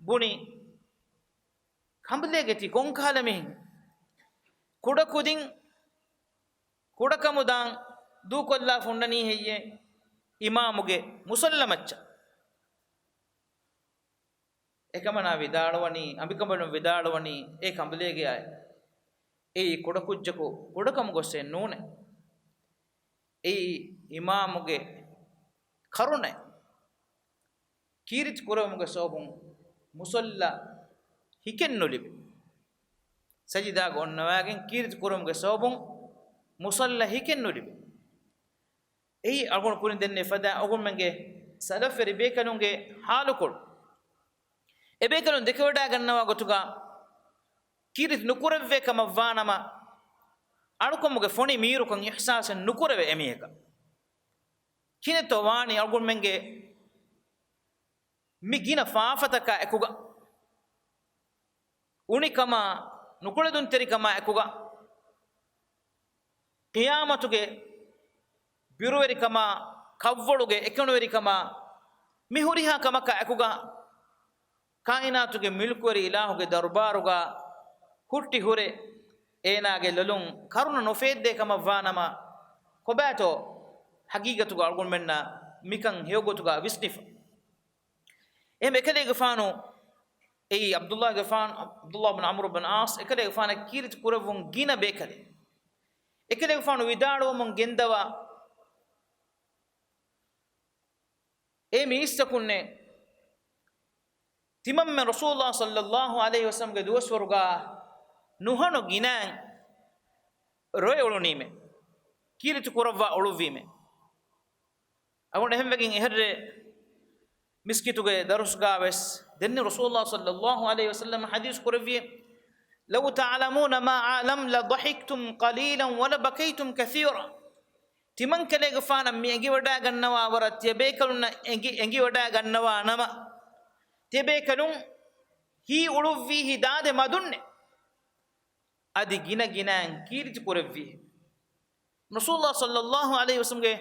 ބުނި، ކަނބަލޭގެ ތީ ކޮންކަހަލަ މީހެއް؟ ކުޑަކުދިން ކުޑަކަމުދާން ދޫކޮށްލާފަ ހުންނަނީ ހެއްޔޭ އިމާމުގެ މުޞައްލަ މައްޗަށް؟ އެކަމަނާ ވިދާޅުވަނީ، އަނބިކަނބަލުން ވިދާޅުވަނީ، އޭ ކަނބަލޭގެ އާއި، އެއީ ކުޑަކުއްޖަކު ކުޑަކަމުގެ ގޮތެއް ނޫނޭ. އެއީ އިމާމުގެ ކަރުނައެއް. ކީރިތި ކުރެވުމުގެ ސަބަބުން މުޞައްލަ ހިކެއްނުލިބި. ސަޖިދާގަ އޮންނަވާގެން ކީރިތި ކުރެވުމުގެ ސަބަބުން މުޞައްލަ ހިކެއްނުލިބި. އެއީ އަޅުގަނޑު ކުރިން ދެންނެވި ފަދަ އަޅުގަނޑުމެންގެ ސަލަފްވެރި ބޭކަލުންގެ ޙާލުކޮޅު. އެބޭކަލުން ދެކެވަޑައިގަންނަވާ ގޮތުގަ ކީރިތި ނުކުރެއްވޭ ކަމަށް ވާނަމަ، އަޅުކަމުގެ ފޮނި މީރުކަން އިޙްސާސެއް ނުކުރެވޭ އެމީހަކަށް. ކިހިނެއްތޯ ވާނީ އަޅުގަނޑުމެންގެ މި ގިނަ ފާފަތަކާ އެކުގަ، އުނިކަމާ ނުކުޅެދުންތެރިކަމާ އެކުގަ، ޤިޔާމަތުގެ ބިރުވެރިކަމާ، ކަށްވޮޅުގެ އެކަނިވެރިކަމާ، މި ހުރިހާ ކަމަކާ އެކުގަ، ކާއިނާތުގެ މިލްކުވެރި އިލާހުގެ ދަރުބާރުގަ ހުއްޓި ހުރެ، އޭނާގެ ލޮލުން ކަރުނަ ނުފޭއްދޭ ކަމަށް ވާނަމަ، ކޮބާތޯ ޙަޤީޤަތުގަ އަޅުގަނޑުމެންނަށް މިކަން ހެޔޮގޮތުގަ ވިސްނިފަ؟ އެހެން އެކަލޭގެފާނު، އެއީ ޢަބްދުﷲގެފާނު، ޢަބްދުﷲ ބިން ޢަމްރު ބިން ޢާޞް، އެކަލޭގެފާނަށް ކީރިތި ކުރެއްވުން ގިނަ ބޭކަލެއް. އެކަލޭގެފާނު ވިދާޅުވަމުން ގެންދަވާ، އޭ މީސްތަކުންނޭ! ތިމަންމެން ރަސޫލުﷲ ޞައްލަﷲ ޢަލައިހި ވަސައްލަމްގެ ދުވަސްވަރުގަ ނުހަނު ގިނައިން ރޮއެ އުޅުނީމޭ. ކީރިތި ކުރައްވާ އުޅުއްވީމޭ. އަޅުގަނޑު އެހެންވެގެން އެހެރަ މިސްކިތުގެ ދަރުސްގަ ވެސް ދެންނެވި ރަސޫލުﷲ ޞައްލަﷲ ޢަލައިހި ވަސައްލަމް ޙަދީޘް ކުރެއްވި، لو تعلمون ما أعلم لضحكتم قليلا ولبكيتم كثيرا. ތިމަންކަލޭގެފާނަށް މި އެނގިވަޑައިގަންނަވާ ވަރަށް ތިޔަބޭކަލުންނަށް އެނގި، އެނގިވަޑައިގަންނަވާ ނަމަ، ތިޔަބޭކަލުން ހީ އުޅުއްވީ ހިތް ދާދެ މަދުންނޭ. އަދި ގިނަ ގިނައިން ކީރިތި ކުރެއްވީ. ރަސޫލުﷲ ޞައްލަﷲ ޢަލައިހި ވަސައްލަމްގެ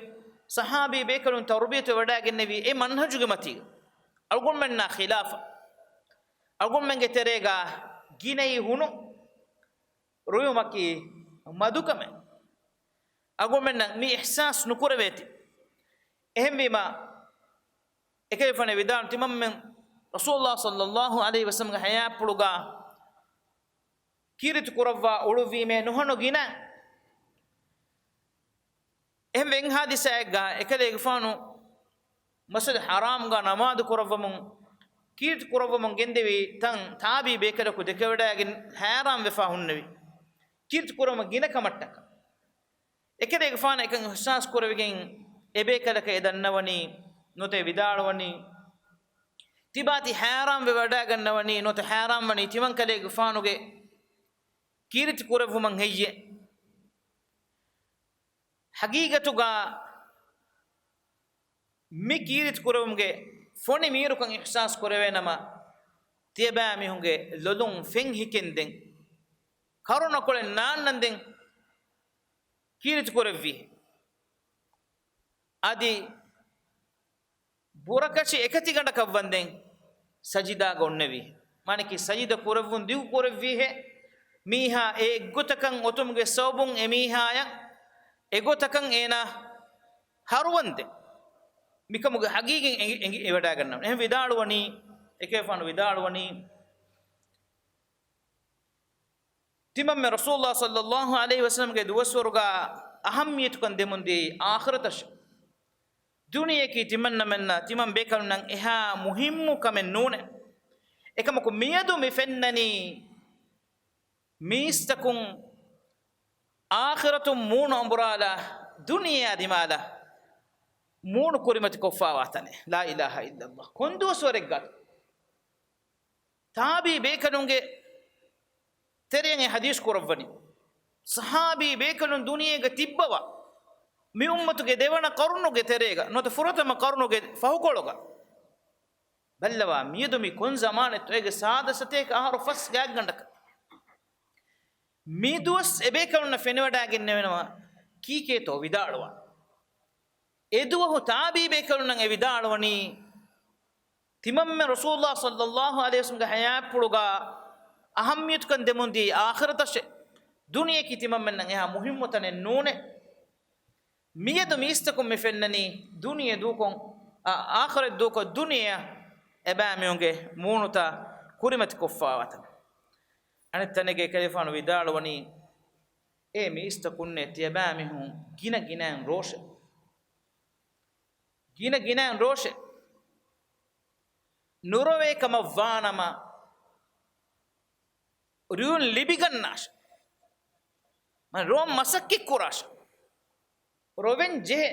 ޞަޙާބީ ބޭކަލުން ތަރުބިޔަތު ވެވަޑައިގެންނެވީ އެ މަންހަޖުގެ މަތީގަ. އަޅުގަނޑުމެންނާ ޚިލާފަށް، އަޅުގަނޑުމެންގެ ތެރޭގަ ގިނައީ ހުނު ރޮއުމަކީ މަދުކަމެއް. އަޅުގަނޑުމެންނަށް މި އިޙްސާސް ނުކުރެވޭތީ. އެހެންވީމަ، އެކަލޭގެފާނު ވިދާޅު ތިމަންމެން ރަސޫލުﷲ ޞައްލަﷲ ޢަލައިހި ވަސައްލަމްގެ ޙަޔާތްޕުޅުގަ ކީރިތި ކުރައްވާ އުޅުއްވީމޭ ނުހަނު ގިނަ. އެހެންވެ އެއް ޙާދިސާއެއްގަ އެކަލޭގެފާނު މަސްޖިދު ޙަރާމްގަ ނަމާދު ކުރައްވަމުން، ކީރިތި ކުރައްވަމުން ގެންދެވި ތަން ތާބީ ބޭކަލަކު ދެކެވަޑައިގެން ހައިރާންވެފަ ހުންނެވި. ކީރިތި ކުރުމަށް ގިނަ ކަމަށްޓަކާ. އެކަލޭގެފާނަށް އެކަން އިޙްސާސް ކުރެވިގެން އެބޭކަލަކަށް އެ ދަންނަވަނީ ނުވަތަ ވިދާޅުވަނީ، ތިބާތި ހައިރާންވެވަޑައިގަންނަވަނީ ނުވަތަ ހައިރާންވަނީ ތިމަންކަލޭގެފާނުގެ ކީރިތި ކުރެއްވުމަށް ހެއްޔޭ؟ ޙަޤީޤަތުގަ މި ކީރިތި ކުރެވުމުގެ ފޮނި މީރުކަން އިޙްސާސް ކުރެވޭނަމަ، ތިޔަބައިމީހުންގެ ލޮލުން ފެން ހިކެންދެން، ކަރުނަކޮޅެއް ނާންނަންދެން ކީރިތި ކުރެއްވީ. އަދި ބުރަކަށި އެކަތިގަނޑަކަށް ވަންދެން ސަޖިދާގަ އޮންނެވީ. މާނައަކީ ސަޖިދަ ކުރެއްވުން ދިގު ކުރެއްވީހޭ. މީހާ އެ އެއްގޮތަކަށް އޮތުމުގެ ސަބަބުން އެ މީހާޔަށް އެގޮތަކަށް އޭނާ ހަރުވަންދެން. މިކަމުގެ ޙަޤީޤީ އެނގި، އެނގި އެވަޑައިގަންނަވަން. އެހެން ވިދާޅުވަނީ، އެކަލޭގެފާނު ވިދާޅުވަނީ، ތިމަންމެން ރަސޫލުﷲ ޞައްލަﷲ ޢަލައިހި ވަސައްލަމްގެ ދުވަސްވަރުގަ އަހައްމިޔަތުކަން ދެމުންދިޔައީ އާޚިރަތަށެވެ. ދުނިޔެއަކީ ތިމަންނަމެންނަށް، ތިމަން ބޭކަލުންނަށް އެހާ މުހިއްމު ކަމެއް ނޫނެވެ. އެކަމަކު މިއަދު މި ފެންނަނީ މީސްތަކުން އާޚިރަތުން މޫނު އަނބުރާލާ، ދުނިޔެއާ ދިމާލާ މޫނު ކުރިމަތިކޮށްފަވާ ތަނެއް. ލާ އިލާހަ އިއްލަﷲ. ކޮން ދުވަސްވަރެއްގަތު ތާބީ ބޭކަލުންގެ ތެރެއިން އެ ޙަދީޘް ކުރައްވަނީ. ޞަޙާބީ ބޭކަލުން ދުނިޔޭގަ ތިއްބަވާ، މި އުއްމަތުގެ ދެވަނަ ޤަރުނުގެ ތެރޭގަ ނުވަތަ ފުރަތަމަ ޤަރުނުގެ ފަހުކޮޅުގަ ބައްލަވާ، މިއަދު މި ކޮން ޒަމާނެއްތޯ އޭގެ ސާދަ ސަތޭކަ އަހަރު ފަސް ގާތްގަނޑަކަށް. މި ދުވަސް އެބޭކަލުންނަށް ފެނިވަޑައިގެންނެވެނަމަ، ކީކޭތޯ ވިދާޅުވާ. އެދުވަހު ތާބީ ބޭކަލުންނަށް އެ ވިދާޅުވަނީ، ތިމަންމެން ރަސޫލުﷲ ޞައްލަﷲ ޢަލައިހި ވަސައްލަމްގެ ޙަޔާތްޕުޅުގަ އަހައްމިޔަތުކަން ދެމުންދިޔައީ އާޚިރަތަށެވެ. ދުނިޔެއަކީ ތިމަންމެންނަށް އެހާ މުހިއްމު ތަނެއް ނޫނެވެ. މިއަދު މީސްތަކުން މި ފެންނަނީ ދުނިޔެ ދޫކޮށް، އާ، އާޚިރަތް ދޫކޮށް ދުނިޔެއަށް އެބައިމީހުންގެ މޫނުތައް ކުރިމަތިކޮށްފަވާ ތަން. އަނެއް ތަނެއްގައި ކަލޭގެފާނު ވިދާޅުވަނީ، އޭ މީސްތަކުންނޭ ތިޔަބައިމީހުން ގިނަ ގިނައިން ރޯށެވެ. ގިނަ ގިނައިން ރޯށެވެ. ނުރޮވޭ ކަމަށް ވާނަމަ، ރުއިން ލިބިގަންނާށެވެ. މަ ރޯން މަސައްކަތް ކުރާށެވެ. ރޮވެން ޖެހޭ.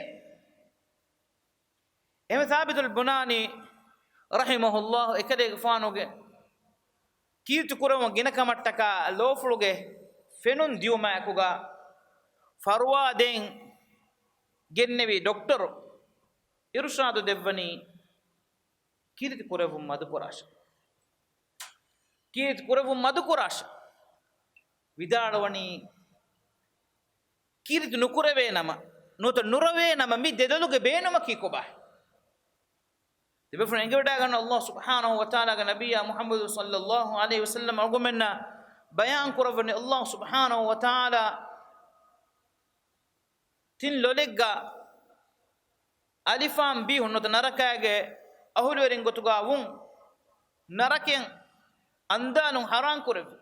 އެހެން ސާބިތުލް ބުނާނީ ރަޙިމަހުﷲ އެކަލޭގެފާނުގެ ކީރިތި ކުރެވުން ގިނަ ކަމަށްޓަކާ ލޯފުޅުގެ ފެނުން ދިޔުމާއެކުގަ ފަރުވާ ދޭން ގެންނެވި ޑޮކްޓަރު އިރުޝާދު ދެއްވަނީ ކީރިތި ކުރެވުން މަދުކުރާށެވެ. ކީރިތި ކުރެވުން މަދުކުރާށެވެ. ވިދާޅުވަނީ، ކީރިތި ނުކުރެވޭ ނަމަ، ނުވަތަ ނުރޮވޭ ނަމަ މި ދެލޮލުގެ ބޭނުމަކީ ކޮބާހޭ؟ ތިބޭފުޅުން އެނގިވަޑައިގަންނަވާ، ﷲ ސުބްޙާނަހޫ ވަތަޢާލާގެ ނަބިއްޔާ މުޙައްމަދު ޞައްލަﷲ ޢަލައިހި ވަސައްލަމް އަޅުގަނޑުމެންނަށް ބަޔާން ކުރައްވަނީ، ﷲ ސުބްޙާނަހޫ ވަތަޢާލާ ތިން ލޮލެއްގަ އަލިފާން ބީހުން ނުވަތަ ނަރަކާގެ އަހުލުވެރިން ގޮތުގަ ވުން، ނަރަކައިން އަންދާލުން ޙަރާން ކުރެއްވި.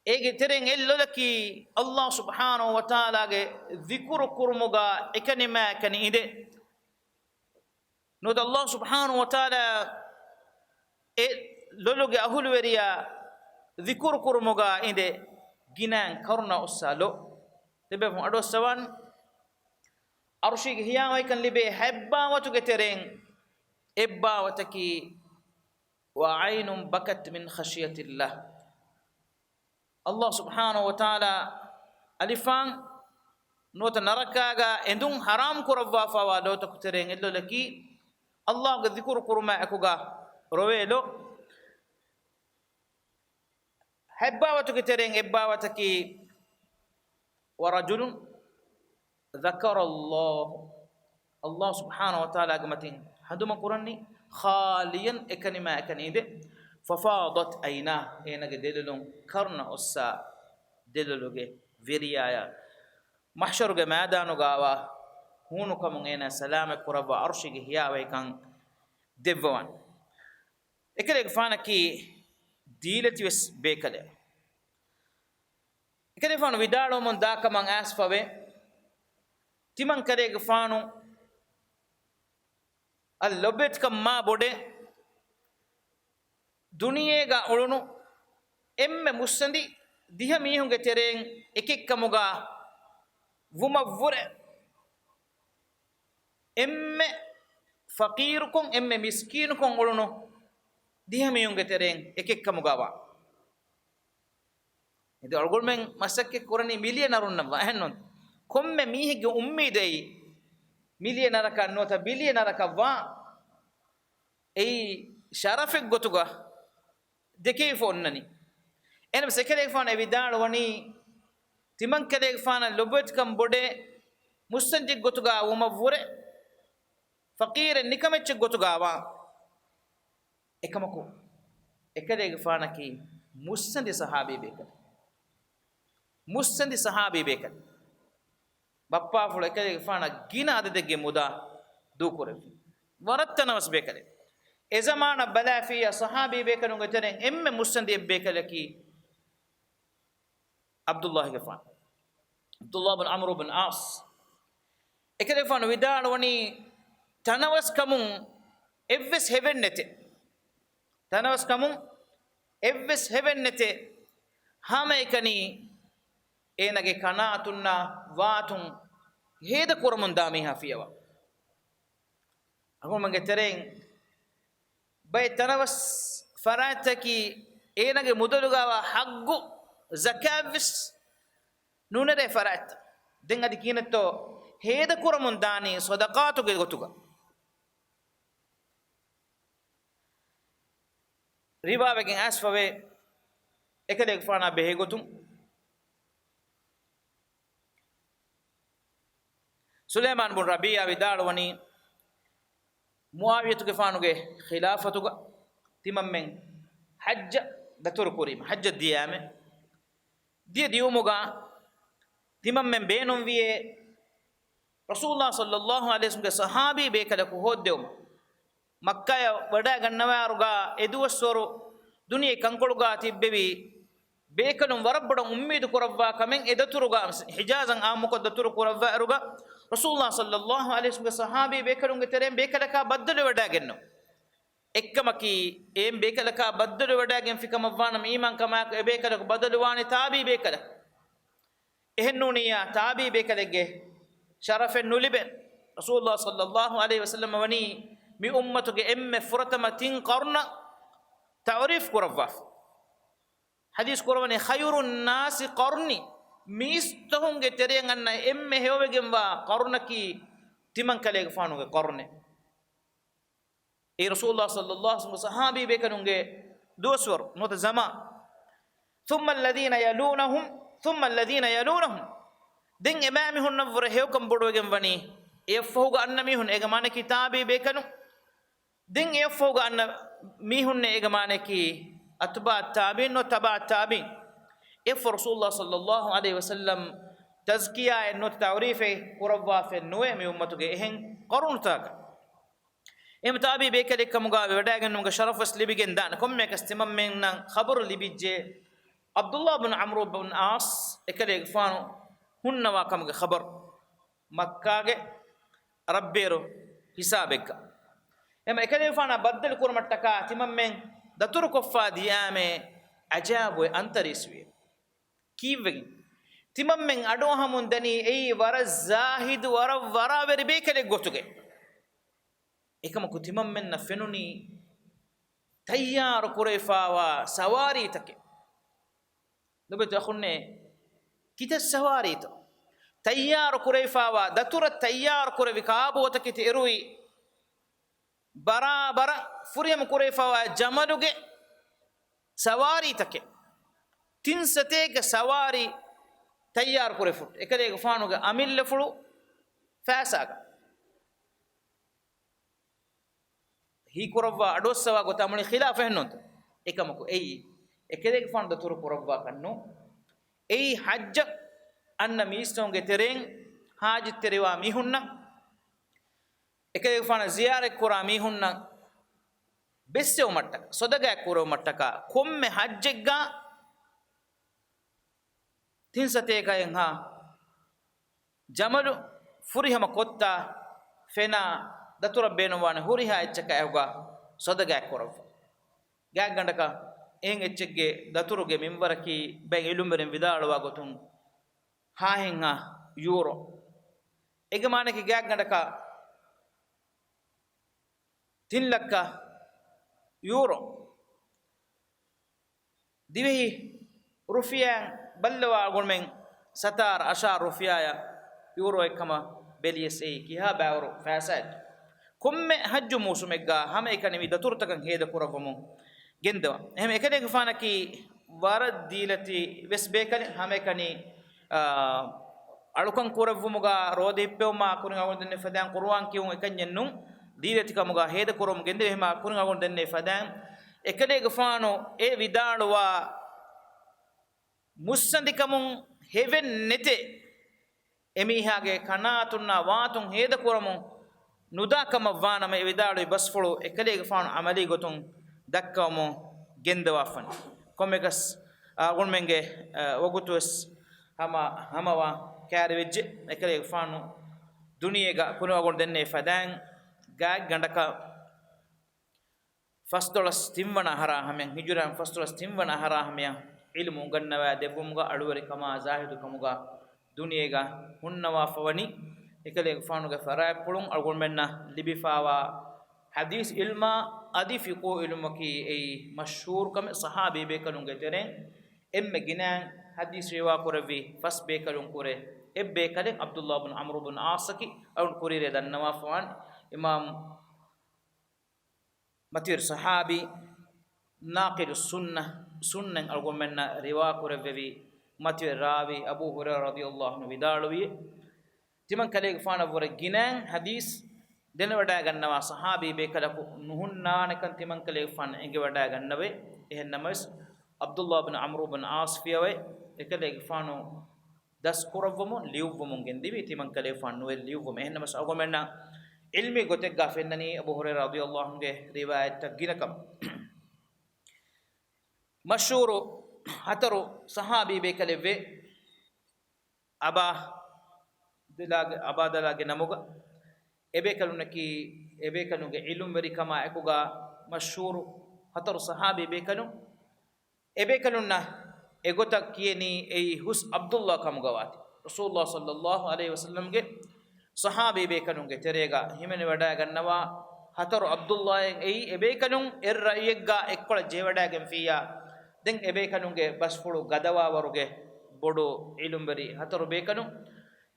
އޭގެ ތެރެއިން އެއް ލޮލަކީ، ﷲ ސުބްޙާނަހޫ ވަތަޢާލާގެ ޛިކުރު ކުރުމުގަ އެކަނިމާއެކަނި އިނދެ، ނުވަތަ ﷲ ސުބްޙާނަހޫ ވަތަޢާލާ އެ ލޮލުގެ އަހުލުވެރިޔާ ޛިކުރު ކުރުމުގަ އިނދެ ގިނައިން ކަރުނަ އޮއްސާ ލޯ. ތިބޭފުޅުން އަޑުއައްސަވާން، ޢަރުޝީގެ ހިޔާވަހިކަން ލިބޭ ހަތް ބާވަތުގެ ތެރެއިން އެއް ބާވަތަކީ، وعين بكت من خشية الله. ﷲ ސުބްޙާނަހޫ ވަތަޢާލާ އަލިފާން ނުވަތަ ނަރަކާގަ އެނދުން ޙަރާމް ކުރައްވާފައިވާ ލޯތަކު ތެރެއިން އެއް ލޮލަކީ، ﷲގެ ޛިކުރު ކުރުމާ އެކުގަ ރޮވޭ ލޯ. ހަތް ބާވަތުގެ ތެރެއިން އެއް ބާވަތަކީ، ورجل ذكر الله، ﷲ ސުބްޙާނަހޫ ވަތަޢާލާގެ މަތިން ހަނދުމަ ކުރަނީ، خاليا، އެކަނިމާ އެކަނި އިނދެ، ففاضت عيناه، އޭނާގެ ދެލޮލުން ކަރުނަ އޮއްސާ، ދެލޮލުގެ ވެރިޔާޔަށް މަޙްޝަރުގެ މައިދާނުގައިވާ ހޫނުކަމުން އޭނާ ސަލާމަތް ކުރައްވާ ޢަރުޝީގެ ހިޔާވަހިކަން ދެއްވަވާނެ. އެކަލޭގެފާނަކީ ދީލަތިވެސް ބޭކަލެއް. އެކަލޭގެފާނު ވިދާޅުވަމުން ދާ ކަމަށް އައިސްފަވޭ، ތިމަން ކަލޭގެފާނު އަށް ލޮބުވެތިކަން މާ ބޮޑޭ. ދުނިޔޭގަ އުޅުނު އެންމެ މުއްސަނދި ދިހަ މީހުންގެ ތެރެއިން އެކެއްކަމުގަ ވުމަށްވުރެ، އެންމެ ފަޤީރުކޮށް، އެންމެ މިސްކީނުކޮށް އުޅުނު ދިހަ މީހުންގެ ތެރެއިން އެކެއްކަމުގަ ވާ. އިދި އަޅުގަނޑުމެން މަސައްކަތް ކުރަނީ މިލިޔަނަރުންނަށް ވާ، އެހެންނުން؟ ކޮންމެ މީހެއްގެ އުއްމީދު އެއީ މިލިޔަނަރަކަށް ނުވަތަ ބިލިޔަނަރަކަށް ވާ. އެއީ ޝަރަފެއް ގޮތުގަ ދެކެވިފަ އޮންނަނީ. އެހެނަސް އެކަލޭގެފާނު އެ ވިދާޅުވަނީ، ތިމަން ކަލޭގެފާނަށް ލޮބުވެތިކަން ބޮޑޭ، މުއްސަނދި ގޮތުގަ ވުމަށްވުރެ، ފަޤީރެއް ނިކަމެއްޗެއް ގޮތުގަ ވާ. އެކަމަކު، އެކަލޭގެފާނަކީ މުއްސަނދި ޞަޙާބީ ބޭކަލެއް. މުއްސަނދި ޞަޙާބީ ބޭކަލެއް. ބައްޕާފުޅު އެކަލޭގެފާނަށް ގިނަ އަދަދެއްގެ މުދާ ދޫކުރެއްވި. ވަރަށް ތަނަވަސް ބޭކަލެއް. އެ ޒަމާނަށް ބަލާފިއްޔާ ޞަޙާބީ ބޭކަލުންގެ ތެރެއިން އެންމެ މުއްސަނދި އެއް ބޭކަލަކީ ޢަބްދުﷲގެފާނު. ޢަބްދުﷲ ބިން ޢަމްރު ބިން ޢާޞް. އެކަލޭގެފާނު ވިދާޅުވަނީ، ތަނަވަސްކަމުން އެއްވެސް ހެވެއްނެތޭ. ތަނަވަސްކަމުން އެއްވެސް ހެވެއްނެތޭ. ހަމައެކަނި އޭނާގެ ކަނާތުންނާ ވާތުން ހޭދަ ކުރަމުން ދާ މީހާ ފިޔަވާ. އަޅުގަނޑުމެންގެ ތެރެއިން ބައެއް ތަނަވަސް ފަރާތްތަކީ އޭނާގެ މުދަލުގައިވާ ޙައްޤު ޒަކާތްވެސް ނުނެރޭ ފަރާތްތައް. ދެން އަދި ކިހިނެއްތޯ ހޭދަ ކުރަމުން ދާނީ ޞަދަޤާތުގެ ގޮތުގަ. ރިވާވެގެން އައިސްފަވޭ، އެކަލޭގެފާނާ ބެހޭގޮތުން ސުލައިމާން ބުން ރަބީޢާ ވިދާޅުވަނީ، މުޢާވިޔަތުގެފާނުގެ ޚިލާފަތުގަ ތިމަންމެން ޙައްޖަށް ދަތުރުކުރީމަ، ޙައްޖަށް ދިޔައިމެ، ދިޔަ ދިޔުމުގަ ތިމަންމެން ބޭނުންވިޔޭ ރަސޫލުﷲ ޞައްލަﷲ ޢަލައިހި ވަސައްލަމްގެ ޞަޙާބީ ބޭކަލަކު ހޯއްދެވުމަށް. މައްކާޔަށް ވަޑައިގަންނަވާއިރުގަ އެދުވަސްވަރު ދުނިޔެ ކަންކޮޅުގަ ތިއްބެވި ބޭކަލުން ވަރަށް ބޮޑަށް އުއްމީދު ކުރައްވާ ކަމެއް އެ ދަތުރުގަ، ޙިޖާޒަށް އާއްމުކޮށް ދަތުރު ކުރައްވާއިރުގަ، ރަސޫލުﷲ ޞައްލަﷲ ޢަލައިހި ވަސައްލަމްގެ ޞަޙާބީ ބޭކަލުންގެ ތެރެއިން ބޭކަލަކާ ބައްދަލުވެވަޑައިގެންނު. އެއްކަމަކީ، އެއިން ބޭކަލަކާ ބައްދަލުވެވަޑައިގެންފި ކަމަށްވާނަމަ، އީމާންކަމާއެކު އެބޭކަލަކު ބަދަލުވާނެ ތާބީ ބޭކަލަކު. އެހެންނޫނިއްޔާ، ތާބީ ބޭކަލެއްގެ ޝަރަފެއް ނުލިބޭ. ރަސޫލުﷲ ޞައްލަﷲ ޢަލައިހި ވަސައްލަމަ ވަނީ މި އުއްމަތުގެ އެންމެ ފުރަތަމަ ތިން ޤަރުނަށް ތަޢުރީފު ކުރައްވާފަ. ޙަދީޘް ކުރައްވަނީ، "ޚައިރުން ނާސި ޤަރުނީ." މީސްތަކުންގެ ތެރެއިން އަންނަ އެންމެ ހެޔޮވެގެންވާ ޤަރުނަކީ ތިމަން ކަލޭގެފާނުގެ ޤަރުނޭ. އެ ރަސޫލުﷲ ޞައްލަﷲ ޢަލައިހި ވަސައްލަމްގެ ޞަޙާބީ ބޭކަލުންގެ ދުވަސްވަރު ނުވަތަ ޒަމާން. ثُمَّ الَّذِينَ يَلُونَهُمْ ثُمَّ الَّذِينَ يَلُونَهُمْ. ދެން އެބައިމީހުންނަށްވުރެ ހެޔޮކަން ބޮޑުވެގެން ވަނީ އެއަށްފަހުގަ އަންނަ މީހުން، އޭގެ މާނައަކީ ތާބީ ބޭކަލުން. ދެން އެއަށްފަހުގަ އަންނަ މީހުންނޭ، އޭގެ މާނައަކީ އަތުބާ ތާބީން ނުވަތަ ތަބާ ތާބީން. އެއަށްފަހު ރަސޫލުﷲ ޞައްލަﷲ ޢަލައިހި ވަސައްލަމް ތަޒްކިޔާއެއް ނުވަތަ ތަޢުރީފެއް ކުރައްވާފައެއް ނުވޭ މި އުއްމަތުގެ އެހެން ޤަރުނުތަކަށް. އެހެން ތާބީ ބޭކަލެއްކަމުގައި ވެވަޑައިގެންނުމުގެ ޝަރަފުވެސް ލިބިގެން ދާނެ. ކޮންމެއަކަސް ތިމަންމެންނަށް ޚަބަރު ލިބިއްޖެ، ޢަބްދުﷲ ބިން ޢަމްރު ބިން ޢާޞް އެކަލޭގެފާނު ހުންނަވާ ކަމުގެ ޚަބަރު، މައްކާގެ ރަށްބޭރު ހިސާބެއްގަ. އެމަ އެކަލޭގެފާނާ ބައްދަލު ކުރުމަށްޓަކާ ތިމަންމެން ދަތުރުކޮށްފަ ދިޔައިމޭ އަޖައިބު އެ އަންތަރީސްވިއެވެ. ކީއްވެގެން؟ ތިމަންމެން އަޑުއަހަމުން ދަނީ އެއީ ވަރަށް ޒާހިދު، ވަރަށް ވަރާވެރި ބޭކަލެއް ގޮތުގައި. އެކަމަކު ތިމަންމެންނަށް ފެނުނީ ތައްޔާރު ކުރެވިފައިވާ ސަވާރީތަކެއް. ލޮބުވެތި އަޚުންނޭ، ކިތައް ސަވާރީތޯ؟ ތައްޔާރު ކުރެވިފައިވާ، ދަތުރަށް ތައްޔާރު ކުރެވި ކާބޯތަކެތި އެރުވި، ބަރާބަރަށް ފުރިހަމަ ކުރެވިފައިވާ ޖަމަލުގެ ސަވާރީތަކެއް. ތިން ސަތޭކަ ސަވާރީ ތައްޔާރު ކުރެފު، އެކަލޭގެފާނުގެ އަމިއްލަފުޅު ފައިސާގަ. ހީކުރައްވާ އަޑުއައްސަވާ ގޮތާ މުޅި ޚިލާފެއް ނޫންތަ؟ އެކަމަކު އެއީ އެކަލޭގެފާނު ދަތުރު ކުރައްވާކަށް ނޫން. އެއީ ޙައްޖަށް އަންނަ މީސްތަކުންގެ ތެރެއިން ހާޖަތްތެރިވާ މީހުންނަށް، އެކަލޭގެފާނަށް ޒިޔާރަތްކުރާ މީހުންނަށް ބެއްސެވުމަށްޓަކާ، ޞަދަޤާތް ކުރެވުމަށްޓަކާ، ކޮންމެ ޙައްޖެއްގަ ތިން ސަތޭކައެއްހާ ޖަމަލު ފުރިހަމަ ކޮށްތާ ފެނާ ދަތުރަށް ބޭނުންވާނެ ހުރިހާ އެއްޗަކާ އެކުގަ ޞަދަޤާތް ކުރައްވާ. ގާތްގަނޑަކަށް އެހެން އެއްޗެއްގެ ދަތުރުގެ މިންވަރަކީ ބައެއް ޢިލްމުވެރިން ވިދާޅުވާ ގޮތުން ހާހެއްހާ ޔޫރޯ. އޭގެ މާނައަކީ ގާތްގަނޑަކަށް ތިން ލައްކަ ޔޫރޯ. ދިވެހި ރުފިޔާއިން ބައްލަވާ އަޅުގަނޑުމެން ސަތާރަ އަށާރަ ރުފިޔާއަށް ޔޫރޯއެއްކަމަށް ބެލިޔަސް އެއީ ކިހާ ބައިވަރު ފައިސާއެއްތޯ. ކޮންމެ ޙައްޖު މޫސުމެއްގަ ހަމައެކަނި މި ދަތުރުތަކަށް ހޭދަކުރައްވަމުން ގެންދަވާ. އެހެން އެކަލޭގެފާނަކީ ވަރަށް ދީލަތި ވެސް ބޭކަލެއް، ހަމައެކަނި، އާ، އަޅުކަން ކުރެއްވުމުގަ ރޯދަ ހިއްޕެވުމާ ކުރިން އަޅުގަނޑު ދެންނެވި ފަދައިން ޤުރުއާން ކިޔުން އެކަންޏެއް ނޫން. ދީލަތިކަމުގަ ހޭދަކުރުވަމުން ގެންދެވޭ ހަމަ ކުރިން އަޅުގަނޑު ދެންނެވި ފަދައިން އެކަލޭގެފާނު އެ ވިދާޅުވާ މުއްސަނދިކަމުން ހެވެއްނެތޭ، އެމީހާގެ ކަނާތުންނާ ވާތުން ހޭދަކުރަމުން ނުދާ ކަމަށް ވާނަމަ، އެ ވިދާޅުވި ބަސްފުޅު އެކަލޭގެފާނު ޢަމަލީ ގޮތުން ދައްކަވަމުން ގެންދަވާފަން. ކޮންމެކަސް، އާ، އަޅުގަނޑުމެންގެ، އާ، ވަގުތުވެސް ހަމަ، ހަމަވާ ކައިރިވެއްޖެ. އެކަލޭގެފާނު ދުނިޔޭގަ ކުރިން އަޅުގަނޑު ދެންނެވި ފަދައިން ގާތްގަނޑަކަށް ފަސްދޮޅަސް ތިންވަނަ އަހަރާ ހަމަޔަށް، ހިޖުރައިން ފަސްދޮޅަސް ތިންވަނަ އަހަރާ ހަމަޔަށް ޢިލްމު އުނގަންނަވާ ދެއްވުމުގަ އަޅުވެރިކަމާ ޒާހިދުކަމުގަ ދުނިޔޭގަ ހުންނަވާފަވަނީ. އެކަލޭގެފާނުގެ ފަރާތްޕުޅުން އަޅުގަނޑުމެންނަށް ލިބިފާވާ ޙަދީޘް ޢިލްމާ އަދި ފިޤުހު ޢިލްމަކީ އެއީ މަޝްހޫރު ކަމެއް. ޞަޙާބީ ބޭކަލުންގެ ތެރެއިން އެންމެ ގިނައިން ޙަދީޘް ރިވާކުރެއްވި ފަސް ބޭކަލުން ކުރެ އެއް ބޭކަލެއް ޢަބްދުﷲ ބިން ޢަމްރު ބިން ޢާޞަކީ އަޅުގަނޑު ކުރިއެރޭ ދަންނަވާފަވާނެ. އިމާމް މަތިވެރި ޞަޙާބީ، ނާޤިލުއް ސުންނަ، ސުންނަތް އަޅުގަނޑުމެންނަށް ރިވާކުރެއްވެވި މަތިވެރި ރާވީ އަބޫ ހުރައިރާ ރަޟިޔަﷲ ޢަންހު ވިދާޅުވިއޭ، ތިމަން ކަލޭގެފާނަށްވުރެ ގިނައިން ޙަދީޘް ދެނެވަޑައިގަންނަވާ ޞަޙާބީ ބޭކަލަކު ނުހުންނާނެކަން ތިމަން ކަލޭގެފާނު އެނގިވަޑައިގަންނަވޭ. އެހެންނަމަވެސް، ޢަބްދުﷲ ބިން ޢަމްރު ބިން ޢާޞް ފިޔަވައި އެކަލޭގެފާނު ދަސްކުރައްވަމުން ލިޔުއްވަމުން ގެންދެވީ، ތިމަން ކަލޭގެފާނު ނުވެ ލިޔުއްވަމުން. އެހެންނަމަވެސް، އަޅުގަނޑުމެންނަށް ޢިލްމީ ގޮތެއްގަ ފެންނަނީ އަބޫ ހުރައިރާ ރަޟިޔަﷲ ޢަންހުގެ ރިވާޔަތްތައް ގިނަކަމަށް. މަޝްހޫރު ހަތަރު ޞަޙާބީ ބޭކަލެއްވޭ، އަބާ ދަލާގެ، އަބާ ދަލާގެ ނަމުގަ. އެބޭކަލުންނަކީ، އެބޭކަލުންގެ ޢިލްމުވެރިކަމާ އެކުގަ މަޝްހޫރު ހަތަރު ޞަޙާބީ ބޭކަލުން. އެބޭކަލުންނަށް އެގޮތަށް ކިޔެނީ އެއީ ހުސް ޢަބްދުﷲ ކަމުގަ ވާތީ. ރަސޫލުﷲ ޞައްލަﷲ ޢަލައިހި ވަސައްލަމްގެ ޞަޙާބީ ބޭކަލުންގެ ތެރޭގަ ހިމެނިވަޑައިގަންނަވާ ހަތަރު ޢަބްދުﷲއިން އެއީ، އެބޭކަލުން އެއްރައްޔެއްގަ އެއްކޮޅަށް ޖެހިވަޑައިގެންފިއްޔާ، ދެން އެބޭކަލުންގެ ބަސްފުޅު ގަދަވާވަރުގެ ބޮޑު ޢިލްމުވެރި ހަތަރު ބޭކަލުން.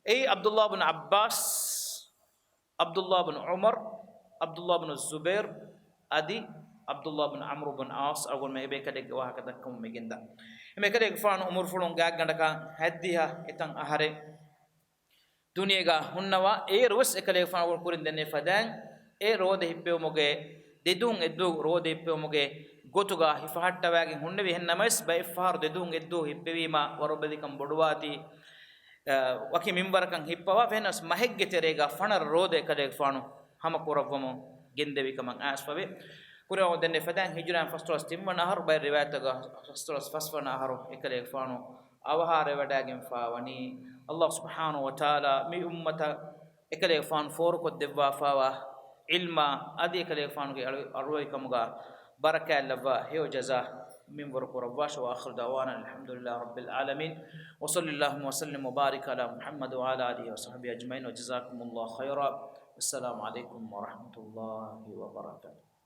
އެއީ ޢަބްދުﷲ ބިން ޢައްބާސް، ޢަބްދުﷲ ބިން ޢުމަރު، ޢަބްދުﷲ ބިން ޒުބައިރު، އަދި ޢަބްދުﷲ ބިން ޢަމްރު ބިން ޢާޞް. އަޅުގަނޑުމެން އެބޭކަލެއްގެ ވާހަކަ ދައްކަމުން މި ގެންދާ. އެމެ އެކަލޭގެފާނު ޢުމުރުފުޅުން ގާތްގަނޑަކަށް ހަތްދިހަ އެތަން އަހަރެއް ދުނިޔޭގަ ހުންނަވާ. އޭރުވެސް އެކަލޭގެފާނު ކުރިން ދެންނެވި ފަދައިން އެ ރޯދަ ހިއްޕެވުމުގެ ދެދުވަހު އެއްދުވަހު ރޯދަ ހިއްޕެވުމުގެ ގޮތުގަ ހިފަހައްޓަވައިގެން ހުންނެވި. އެހެން ނަމަވެސް، ބައެއްފަހަރު ދެދުވަހު އެއްދުވަހު ހިއްޕެވީމަ ވަރުބަލިކަން ބޮޑުވާތީ، އަ، ވަކި މިންވަރަކަށް ހިއްޕަވާ. އެހެނަސް މަހެއްގެ ތެރޭގަ ފަނަރަ ރޯދަ އެކަލޭގެފާނު ހަމަކުރައްވަމުން ގެންދެވި ކަމަށް އައިސްފަވޭ. ކުރިއަށް ދެންނެވި ފަދައިން ހިޖުރައިން ފަސްދޮޅަސް ތިންވަނަ އަހަރު، ބައެއް ރިވާޔަތްތަކުގަ ފަސްދޮޅަސް ފަސްވަނަ އަހަރު އެކަލޭގެފާނު އަވަހާރަވެވަޑައިގެންފާ ވަނީ. ﷲ ސުބްޙާނަހޫ ވަތަޢާލާ މި އުއްމަތަށް އެކަލޭގެފާނު ފޯރުކޮށްދެއްވާފާވާ ޢިލްމާ އަދި އެކަލޭގެފާނުގެ އަޅު-، އަރުވެރިކަމުގަ ބަރަކާތްލައްވާ ހެޔޮ ޖަޒާ މިންވަރު ކުރައްވާށި. وآخر دعوانا أن الحمد لله رب العالمين. وصل اللهم وسلم وبارك على محمد وعلى آله وصحبه أجمعين. وجزاكم الله خيرا. والسلام عليكم ورحمة الله وبركاته.